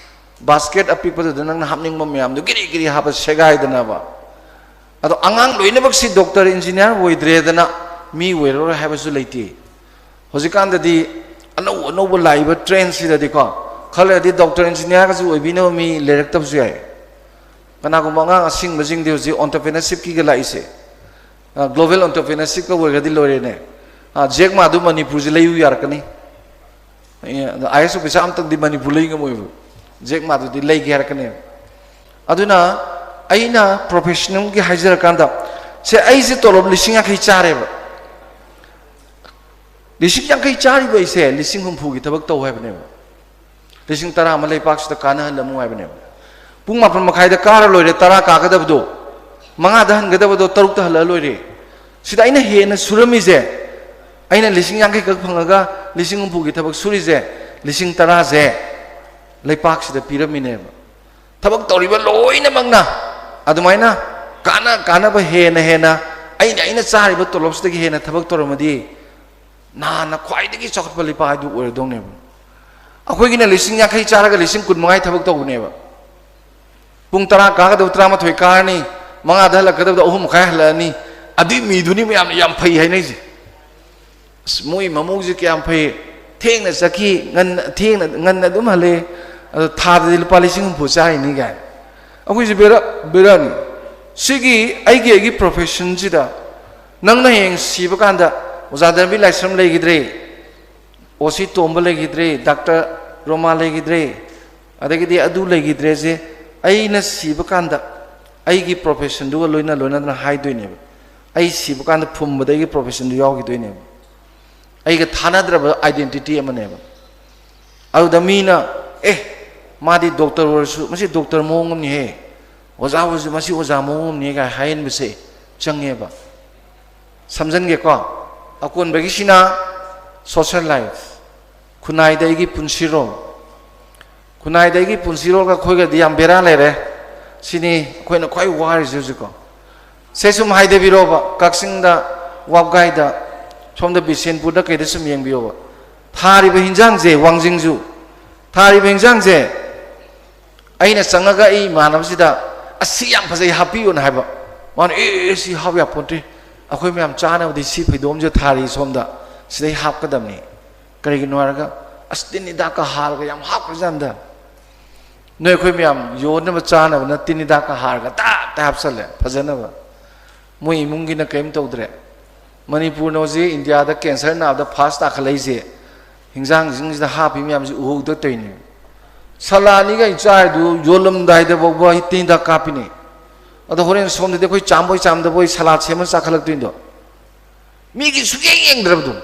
ꯕꯥꯁꯀꯦꯠ ꯑꯄꯤꯛꯄꯗꯨꯗ ꯅꯪꯅ ꯍꯥꯞꯅꯤꯡꯕ ꯃꯌꯥꯝꯗꯣ ꯒꯤꯔꯤ ꯒꯤꯔꯤ ꯍꯥꯞꯄ ꯁꯦꯒꯥꯏꯗꯅꯕ. ꯑꯗꯣ ꯑꯉꯥꯡ ꯂꯣꯏꯅꯃꯛꯁꯤ ꯗꯣꯛꯇꯔ, ꯏꯟꯖꯤꯅꯤꯌꯥꯔ ꯑꯣꯏꯗ꯭ꯔꯦꯗꯅ ꯃꯤ ꯑꯣꯏꯔꯔꯣꯏ ꯍꯥꯏꯕꯁꯨ ꯂꯩꯇꯦ. ꯍꯧꯖꯤꯛꯀꯥꯟꯗꯗꯤ ꯑꯅꯧ ꯑꯅꯧꯕ ꯂꯥꯛꯏꯕ ꯇ꯭ꯔꯦꯟꯁꯤꯗꯗꯤꯀꯣ, ꯈꯔ ꯂꯩꯔꯗꯤ ꯗꯣꯛꯇꯔ, ꯏꯟꯖꯤꯅꯤꯌꯥꯔꯒꯁꯨ ꯑꯣꯏꯕꯤꯅꯕ ꯃꯤ ꯂꯩꯔꯛꯇꯕꯁꯨ ꯌꯥꯏ. ꯀꯅꯥꯒꯨꯝꯕ ꯑꯉꯥꯡ ꯑꯁꯤꯡꯕꯁꯤꯡꯗꯤ ꯍꯧꯖꯤꯛ ꯑꯣꯟꯇꯔꯄ꯭ꯔꯤꯅꯔꯁꯤꯞꯀꯤꯒ ꯂꯥꯛꯏꯁꯦ, ꯒ꯭ꯂꯣꯕꯦꯜ ꯑꯣꯟꯇꯔꯄ꯭ꯔꯤꯅꯔꯁꯤꯞꯀ ꯑꯣꯏꯔꯒꯗꯤ ꯂꯣꯏꯔꯦꯅꯦ. ꯖꯦꯛ ꯃꯥꯗꯨ ꯃꯅꯤꯄꯨꯔꯁꯦ ꯂꯩꯌꯨ ꯌꯥꯔꯛꯀꯅꯤ. ꯑꯥꯏ ꯑꯦꯁ ꯑꯣꯐꯤꯁꯥꯔ ꯑꯝꯇꯪꯗꯤ ꯃꯅꯤꯄꯨꯔ ꯂꯩ ꯉꯝꯃꯣꯏꯕ. ꯖꯦꯛ ꯃꯥꯗꯨꯗꯤ ꯂꯩꯒꯦ ꯍꯥꯏꯔꯛꯀꯅꯦꯕ. ꯑꯗꯨꯅ ꯑꯩꯅ ꯄ꯭ꯔꯣꯐꯦꯁꯅꯦꯜꯒꯤ ꯍꯥꯏꯖꯔꯀꯥꯟꯗ, ꯁꯦ, ꯑꯩꯁꯦ ꯇꯣꯂꯣꯞ ꯂꯤꯁꯤꯡ ꯌꯥꯡꯈꯩ ꯆꯥꯔꯦꯕ. ꯂꯤꯁꯤꯡ ꯌꯥꯡꯈꯩ ꯆꯥꯔꯤꯕ ꯑꯩꯁꯦ ꯂꯤꯁꯤꯡ ꯍꯨꯝꯐꯨꯒꯤ ꯊꯕꯛ ꯇꯧ ꯍꯥꯏꯕꯅꯦꯕ. ꯂꯤꯁꯤꯡ ꯇꯔꯥ ꯑꯃ ꯂꯩꯄꯥꯛꯁꯤꯗ ꯀꯥꯟꯅꯍꯜꯂꯝꯃꯨ ꯍꯥꯏꯕꯅꯦꯕ. ꯄꯨꯡ ꯃꯥꯄꯟ ꯃꯈꯥꯏꯗ ꯀꯥꯔ ꯂꯣꯏꯔꯦ, ꯇꯔꯥ ꯀꯥꯒꯗꯕꯗꯣ. ꯃꯉꯥꯗ ꯍꯟꯒꯗꯕꯗꯣ ꯇꯔꯨꯛꯇ ꯍꯜꯂꯛꯑ ꯂꯣꯏꯔꯦ꯫ ꯁꯤꯗ ꯑꯩꯅ ꯍꯦꯟꯅ ꯁꯨꯔꯝꯃꯤꯁꯦ, ꯑꯩꯅ ꯂꯤꯁꯤꯡ ꯌꯥꯡꯈꯩ ꯈꯛ ꯐꯪꯉꯒ ꯂꯤꯁꯤꯡ ꯍꯨꯝꯐꯨꯒꯤ ꯊꯕꯛ ꯁꯨꯔꯤꯁꯦ, ꯂꯤꯁꯤꯡ ꯇꯔꯥꯁꯦ ꯂꯩꯄꯥꯛꯁꯤꯗ ꯄꯤꯔꯝꯃꯤꯅꯦꯕ꯫ ꯊꯕꯛ ꯇꯧꯔꯤꯕ ꯂꯣꯏꯅꯃꯛꯅ ꯑꯗꯨꯃꯥꯏꯅ ꯀꯥꯟꯅ ꯀꯥꯟꯅꯕ ꯍꯦꯟꯅ ꯍꯦꯟꯅ ꯑꯩꯅ, ꯑꯩꯅ ꯆꯥꯔꯤꯕ ꯇꯣꯂꯣꯞꯁꯤꯗꯒꯤ ꯍꯦꯟꯅ ꯊꯕꯛ ꯇꯧꯔꯝꯃꯗꯤ ꯅꯍꯥꯟꯅ ꯈ꯭ꯋꯥꯏꯗꯒꯤ ꯆꯥꯎꯈꯠꯄ ꯂꯩꯄꯥꯛ ꯍꯥꯏꯗꯨ ꯑꯣꯏꯔꯗꯧꯅꯦꯕ꯫ ꯑꯩꯈꯣꯏꯒꯤꯅ ꯂꯤꯁꯤꯡ ꯌꯥꯡꯈꯩ ꯆꯥꯔꯒ ꯂꯤꯁꯤꯡ ꯀꯨꯟ ꯃꯉꯥꯒꯤ ꯊꯕꯛ ꯇꯧꯕꯅꯦꯕ꯫ ꯄꯨꯡ ꯇꯔꯥ ꯀꯥꯒꯗꯕ ꯇꯔꯥꯃꯥꯊꯣꯏ ꯀꯥꯔꯅꯤ, ꯃꯉꯥꯗ ꯍꯜꯂꯛꯀꯗꯕꯗ ꯑꯍꯨꯝ ꯃꯈꯥꯏ ꯍꯜꯂꯛꯑꯅꯤ꯫ ꯑꯗꯨꯏ ꯃꯤꯗꯨꯅꯤ ꯃꯌꯥꯝꯅ ꯌꯥꯝ ꯐꯩ ꯍꯥꯏꯅꯩꯁꯦ꯫ "ꯑꯁ, ꯃꯣꯏ ꯃꯃꯧꯁꯦ ꯀꯌꯥꯝ ꯐꯩ, ꯊꯦꯡꯅ ꯆꯠꯈꯤ, ꯉꯟꯅ, ꯊꯦꯡꯅ, ꯉꯟꯅ ꯑꯗꯨꯝ ꯍꯜꯂꯛꯑꯦ, ꯑꯗꯣ ꯊꯥꯗꯗꯤ ꯂꯨꯄꯥ ꯂꯤꯁꯤꯡ ꯍꯨꯝꯐꯨ ꯆꯥꯔꯤꯅꯤ" ꯀꯥꯏꯅ꯫ ꯑꯩꯈꯣꯏꯁꯦ ꯕꯦꯔꯥ, ꯕꯦꯔꯥꯅꯤ꯫ ꯁꯤꯒꯤ ꯑꯩꯒꯤ, ꯑꯩꯒꯤ ꯄ꯭ꯔꯣꯐꯦꯁꯟꯁꯤꯗ ꯅꯪꯅ ꯍꯌꯦꯡ ꯁꯤꯕ ꯀꯥꯟꯗ ꯑꯣꯖꯥ ꯗꯟꯕꯤ ꯂꯥꯏꯁ꯭ꯔꯝ ꯂꯩꯈꯤꯗ꯭ꯔꯦ, ꯑꯣ ꯁꯤ ꯇꯣꯝꯕ ꯂꯩꯈꯤꯗ꯭ꯔꯦ, ꯗꯥꯛꯇꯔ ꯔꯣꯃꯥ ꯂꯩꯈꯤꯗ꯭ꯔꯦ, ꯑꯗꯒꯤꯗꯤ ꯑꯗꯨ ꯂꯩꯈꯤꯗ꯭ꯔꯦꯁꯦ, ꯑꯩꯅ ꯁꯤꯕ ꯀꯥꯟꯗ ꯑꯩꯒꯤ ꯄ꯭ꯔꯣꯐꯦꯁꯟꯗꯨꯒ ꯂꯣꯏꯅ ꯂꯣꯏꯅꯅ ꯍꯥꯏꯗꯣꯏꯅꯦꯕ꯫ ꯑꯩ ꯁꯤꯕ ꯀꯥꯟꯗ ꯐꯨꯝꯕꯗ ꯑꯩꯒꯤ ꯄ꯭ꯔꯣꯐꯦꯁꯟꯗꯨ ꯌꯥꯎꯈꯤꯗꯣꯏꯅꯦꯕ꯫ ꯑꯩꯒ ꯊꯥꯅꯗ꯭ꯔꯕ ꯑꯥꯏꯗꯦꯟꯇꯤꯇꯤ ꯑꯃꯅꯦꯕ꯫ ꯑꯗꯨꯗ ꯃꯤꯅ, "ꯑꯦ, ꯃꯥꯗꯤ ꯗꯣꯛꯇꯔ ꯑꯣꯏꯔꯁꯨ, ꯃꯁꯤ ꯗꯣꯛꯇꯔ ꯃꯑꯣꯡ ꯑꯃꯅꯤꯍꯦ, ꯑꯣꯖꯥ ꯑꯣꯏꯔꯁꯨ, ꯃꯁꯤ ꯑꯣꯖꯥ ꯃꯑꯣꯡ ꯑꯃꯅꯤꯍꯦ" ꯀꯥꯏ ꯍꯥꯏꯍꯟꯕꯁꯦ ꯆꯪꯉꯦꯕ꯫ ꯁꯝꯖꯟꯒꯦꯀꯣ꯫ ꯑꯀꯣꯟꯕꯒꯤꯁꯤꯅ ꯁꯣꯁꯦꯜ ꯂꯥꯏꯐ, ꯈꯨꯟꯅꯥꯏꯗ ꯑꯩꯒꯤ ꯄꯨꯟꯁꯤꯔꯣꯜ꯫ ꯈꯨꯟꯅꯥꯏꯗ ꯑꯩꯒꯤ ꯄꯨꯟꯁꯤꯔꯣꯜꯒ ꯑꯩꯈꯣꯏꯒꯗꯤ ꯌꯥꯝ ꯕꯦꯔꯥ ꯂꯩꯔꯦ꯫ ꯁꯤꯅꯤ ꯑꯩꯈꯣꯏꯅ ꯈ꯭ꯋꯥꯏ ꯋꯥꯔꯤꯁꯦ ꯍꯧꯖꯤꯛꯀꯣ꯫ ꯁꯦ ꯁꯨꯝ ꯍꯥꯏꯗꯕꯤꯔꯣꯕ, ꯀꯛꯆꯤꯡꯗ, ꯋꯥꯕꯒꯥꯏꯗ, ꯁꯣꯝꯗ ꯕꯤꯁꯦꯟꯄꯨꯔꯗ ꯀꯩꯗ ꯁꯨꯝ ꯌꯦꯡꯕꯤꯌꯣꯕ꯫ ꯊꯥꯔꯤꯕ ꯍꯤꯟꯖꯥꯡꯁꯦ, ꯋꯥꯡꯖꯤꯡꯁꯨ ꯊꯥꯔꯤꯕ ꯍꯤꯟꯖꯥꯡꯁꯦ, ꯑꯩꯅ ꯆꯪꯉꯒ ꯑꯩ ꯏꯃꯥꯟꯅꯕꯁꯤꯗ, "ꯑꯁ, ꯁꯤ ꯌꯥꯝ ꯐꯖꯩ, ꯍꯥꯞꯄꯤꯌꯨꯅ" ꯍꯥꯏꯕ꯫ ꯃꯥꯅ, "ꯑꯦ, ꯑꯦ, ꯁꯤ ꯍꯥꯞ ꯌꯥꯄꯣꯟꯇꯦ, ꯑꯩꯈꯣꯏ ꯃꯌꯥꯝ ꯆꯥꯅꯕꯗꯤ ꯁꯤ ꯐꯩꯗꯣꯝꯁꯦ ꯊꯥꯔꯤ ꯁꯣꯝꯗ, ꯁꯤꯗꯩ ꯍꯥꯞꯀꯗꯕꯅꯤ꯫ ꯀꯔꯤꯒꯤꯅꯣ ꯍꯥꯏꯔꯒ, ꯑꯁ, ꯇꯤꯟ ꯍꯤꯗꯥꯛꯀ ꯍꯥꯔꯒ ꯌꯥꯝ ꯍꯥꯞꯈ꯭ꯔꯖꯥꯠꯅꯤꯗ꯫ ꯅꯣꯏ ꯑꯩꯈꯣꯏ ꯃꯌꯥꯝ ꯌꯣꯟꯅꯕ ꯆꯥꯅꯕꯅ ꯇꯤꯟ ꯍꯤꯗꯥꯛꯀ ꯍꯥꯔꯒ ꯇꯥꯞ ꯇꯥꯞ ꯍꯥꯞꯆꯜꯂꯦ ꯐꯖꯅꯕ꯫ ꯃꯣꯏ ꯏꯃꯨꯡꯒꯤꯅ ꯀꯔꯤꯝ ꯇꯧꯗ꯭ꯔꯦ꯫ ꯃꯅꯤꯄꯨꯔꯅ ꯍꯧꯖꯤꯛ ꯏꯟꯗꯤꯌꯥꯗ ꯀꯦꯟꯁꯔ ꯅꯥꯕꯗ ꯐꯥꯔꯁ ꯇꯥꯈꯠꯂꯛꯏꯁꯦ ꯍꯤꯟꯖꯥꯡꯁꯤꯡꯁꯤꯗ ꯍꯥꯞꯄꯤ ꯃꯌꯥꯝꯁꯤ ꯎꯍꯧꯗ ꯇꯧꯔꯤꯅꯦ꯫ ꯁꯂꯥꯅꯤꯒ ꯑꯩ ꯆꯥꯔꯤꯗꯨ ꯌꯣꯜꯂꯝꯗꯥꯏꯗ ꯐꯥꯎꯕ ꯇꯤꯟ ꯍꯤꯗꯥꯛ ꯀꯥꯞꯄꯤꯅꯦ꯫ ꯑꯗꯣ ꯍꯣꯔꯦꯟ ꯁꯣꯝꯗꯗꯤ ꯑꯩꯈꯣꯏ ꯆꯥꯝꯕꯣꯏ ꯆꯥꯝꯗꯕꯣꯏ ꯁꯂꯥꯠ ꯁꯦꯝꯃ ꯆꯥꯈꯠꯂꯛꯇꯣꯏꯅꯤꯗꯣ꯫ ꯃꯤꯒꯤ ꯁꯨꯛꯌꯦꯡ ꯌꯦꯡꯗ꯭ꯔꯕꯗꯣ꯫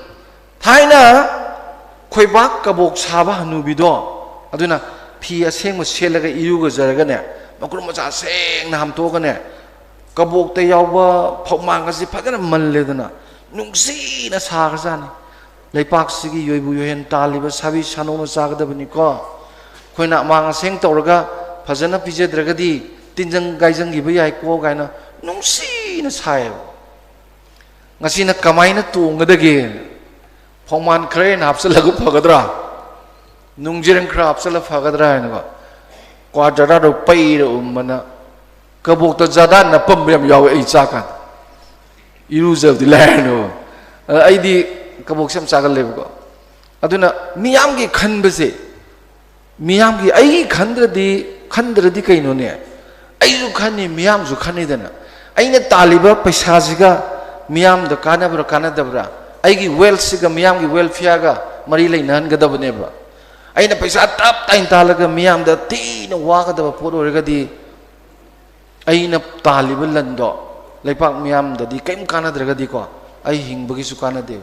ꯊꯥꯏꯅ ꯈꯣꯏꯕꯥꯛ ꯀꯕꯣꯛ ꯁꯥꯕ ꯍꯅꯨꯕꯤꯗꯣ, ꯑꯗꯨꯅ ꯐꯤ ꯑꯁꯦꯡꯕ ꯁꯦꯠꯂꯒ ꯏꯔꯨꯒꯖꯔꯒꯅꯦ, ꯃꯀꯨꯞ ꯃꯆꯥ ꯁꯦꯡꯅ ꯍꯥꯝꯇꯣꯛꯑꯒꯅꯦ, ꯀꯕꯣꯛꯇ ꯌꯥꯎꯕ ꯐꯧꯃꯥꯡ ꯑꯁꯤ ꯐꯖꯅ ꯃꯜꯂꯦꯗꯅ ꯅꯨꯡꯁꯤꯅ ꯁꯥꯈ꯭ꯔꯖꯥꯠꯅꯤ꯫ ꯂꯩꯄꯥꯛꯁꯤꯒꯤ ꯌꯣꯏꯕꯨ ꯌꯣꯏꯍꯦꯟ ꯇꯥꯜꯂꯤꯕ ꯁꯥꯕꯤ ꯁꯥꯅꯧꯅ ꯆꯥꯒꯗꯕꯅꯤꯀꯣ꯫ ꯑꯩꯈꯣꯏꯅ ꯑꯃꯥꯡ ꯑꯁꯦꯡ ꯇꯧꯔꯒ ꯐꯖꯅ ꯄꯤꯖꯗ꯭ꯔꯒꯗꯤ ꯇꯤꯟꯖꯪ ꯀꯥꯏꯖꯪꯈꯤꯕ ꯌꯥꯏꯀꯣ ꯀꯥꯏꯅ ꯅꯨꯡꯁꯤꯅ ꯁꯥꯏꯌꯦꯕ꯫ ꯉꯁꯤꯅ ꯀꯃꯥꯏꯅ ꯇꯣꯡꯒꯗꯒꯦ? ꯐꯧꯃꯥꯟ ꯈꯔ ꯍꯦꯟꯅ ꯍꯥꯞꯆꯤꯜꯂꯒ ꯐꯒꯗ꯭ꯔꯥ, ꯅꯨꯡꯖꯤꯔꯪ ꯈꯔ ꯍꯥꯞꯆꯤꯜꯂ ꯐꯒꯗ꯭ꯔꯥ ꯍꯥꯏꯅꯀꯣ, ꯀ꯭ꯋꯥ ꯖꯥꯗꯥꯗꯣ ꯄꯩꯔ ꯎꯝꯕꯅ ꯀꯕꯣꯛꯇ ꯖꯥꯗꯥ ꯅꯞꯄꯝꯕ ꯌꯥꯝ ꯌꯥꯎꯋꯦ ꯑꯩ ꯆꯥꯀꯥꯟꯗ꯫ ꯏꯔꯨꯖꯕꯗꯤ ꯂꯥꯏꯔꯅꯣ꯫ ꯑꯗ ꯑꯩꯗꯤ ꯀꯕꯣꯛꯁꯦ ꯌꯥꯝ ꯆꯥꯒꯜꯂꯦꯕꯀꯣ꯫ ꯑꯗꯨꯅ ꯃꯤꯌꯥꯝꯒꯤ ꯈꯟꯕꯁꯦ, ꯃꯤꯌꯥꯝꯒꯤ, ꯑꯩꯒꯤ ꯈꯟꯗ꯭ꯔꯗꯤ, ꯈꯟꯗ꯭ꯔꯗꯤ ꯀꯩꯅꯣꯅꯦ? ꯑꯩꯁꯨ ꯈꯟꯅꯤ, ꯃꯤꯌꯥꯝꯁꯨ ꯈꯟꯅꯤꯗꯅ꯫ ꯑꯩꯅ ꯇꯥꯜꯂꯤꯕ ꯄꯩꯁꯥꯁꯤꯒ ꯃꯤꯌꯥꯝꯗ ꯀꯥꯟꯅꯕ꯭ꯔꯥ ꯀꯥꯟꯅꯗꯕ꯭ꯔꯥ, ꯑꯩꯒꯤ ꯋꯦꯜꯁꯤꯒ ꯃꯤꯌꯥꯝꯒꯤ ꯋꯦꯜꯐꯤꯌꯥꯔꯒ ꯃꯔꯤ ꯂꯩꯅꯍꯟꯒꯗꯕꯅꯦꯕ꯫ ꯑꯩꯅ ꯄꯩꯁꯥ ꯇꯞ ꯇꯥꯏꯅ ꯇꯥꯜꯂꯒ ꯃꯤꯌꯥꯝꯗ ꯊꯤꯅ ꯋꯥꯒꯗꯕ ꯄꯣꯠ ꯑꯣꯏꯔꯒꯗꯤ, ꯑꯩꯅ ꯇꯥꯜꯂꯤꯕ ꯂꯟꯗꯣ ꯂꯩꯄꯥꯛ ꯃꯤꯌꯥꯝꯗꯗꯤ ꯀꯔꯤꯝ ꯀꯥꯟꯅꯗ꯭ꯔꯒꯗꯤꯀꯣ, ꯑꯩ ꯍꯤꯡꯕꯒꯤꯁꯨ ꯀꯥꯟꯅꯗꯦ꯫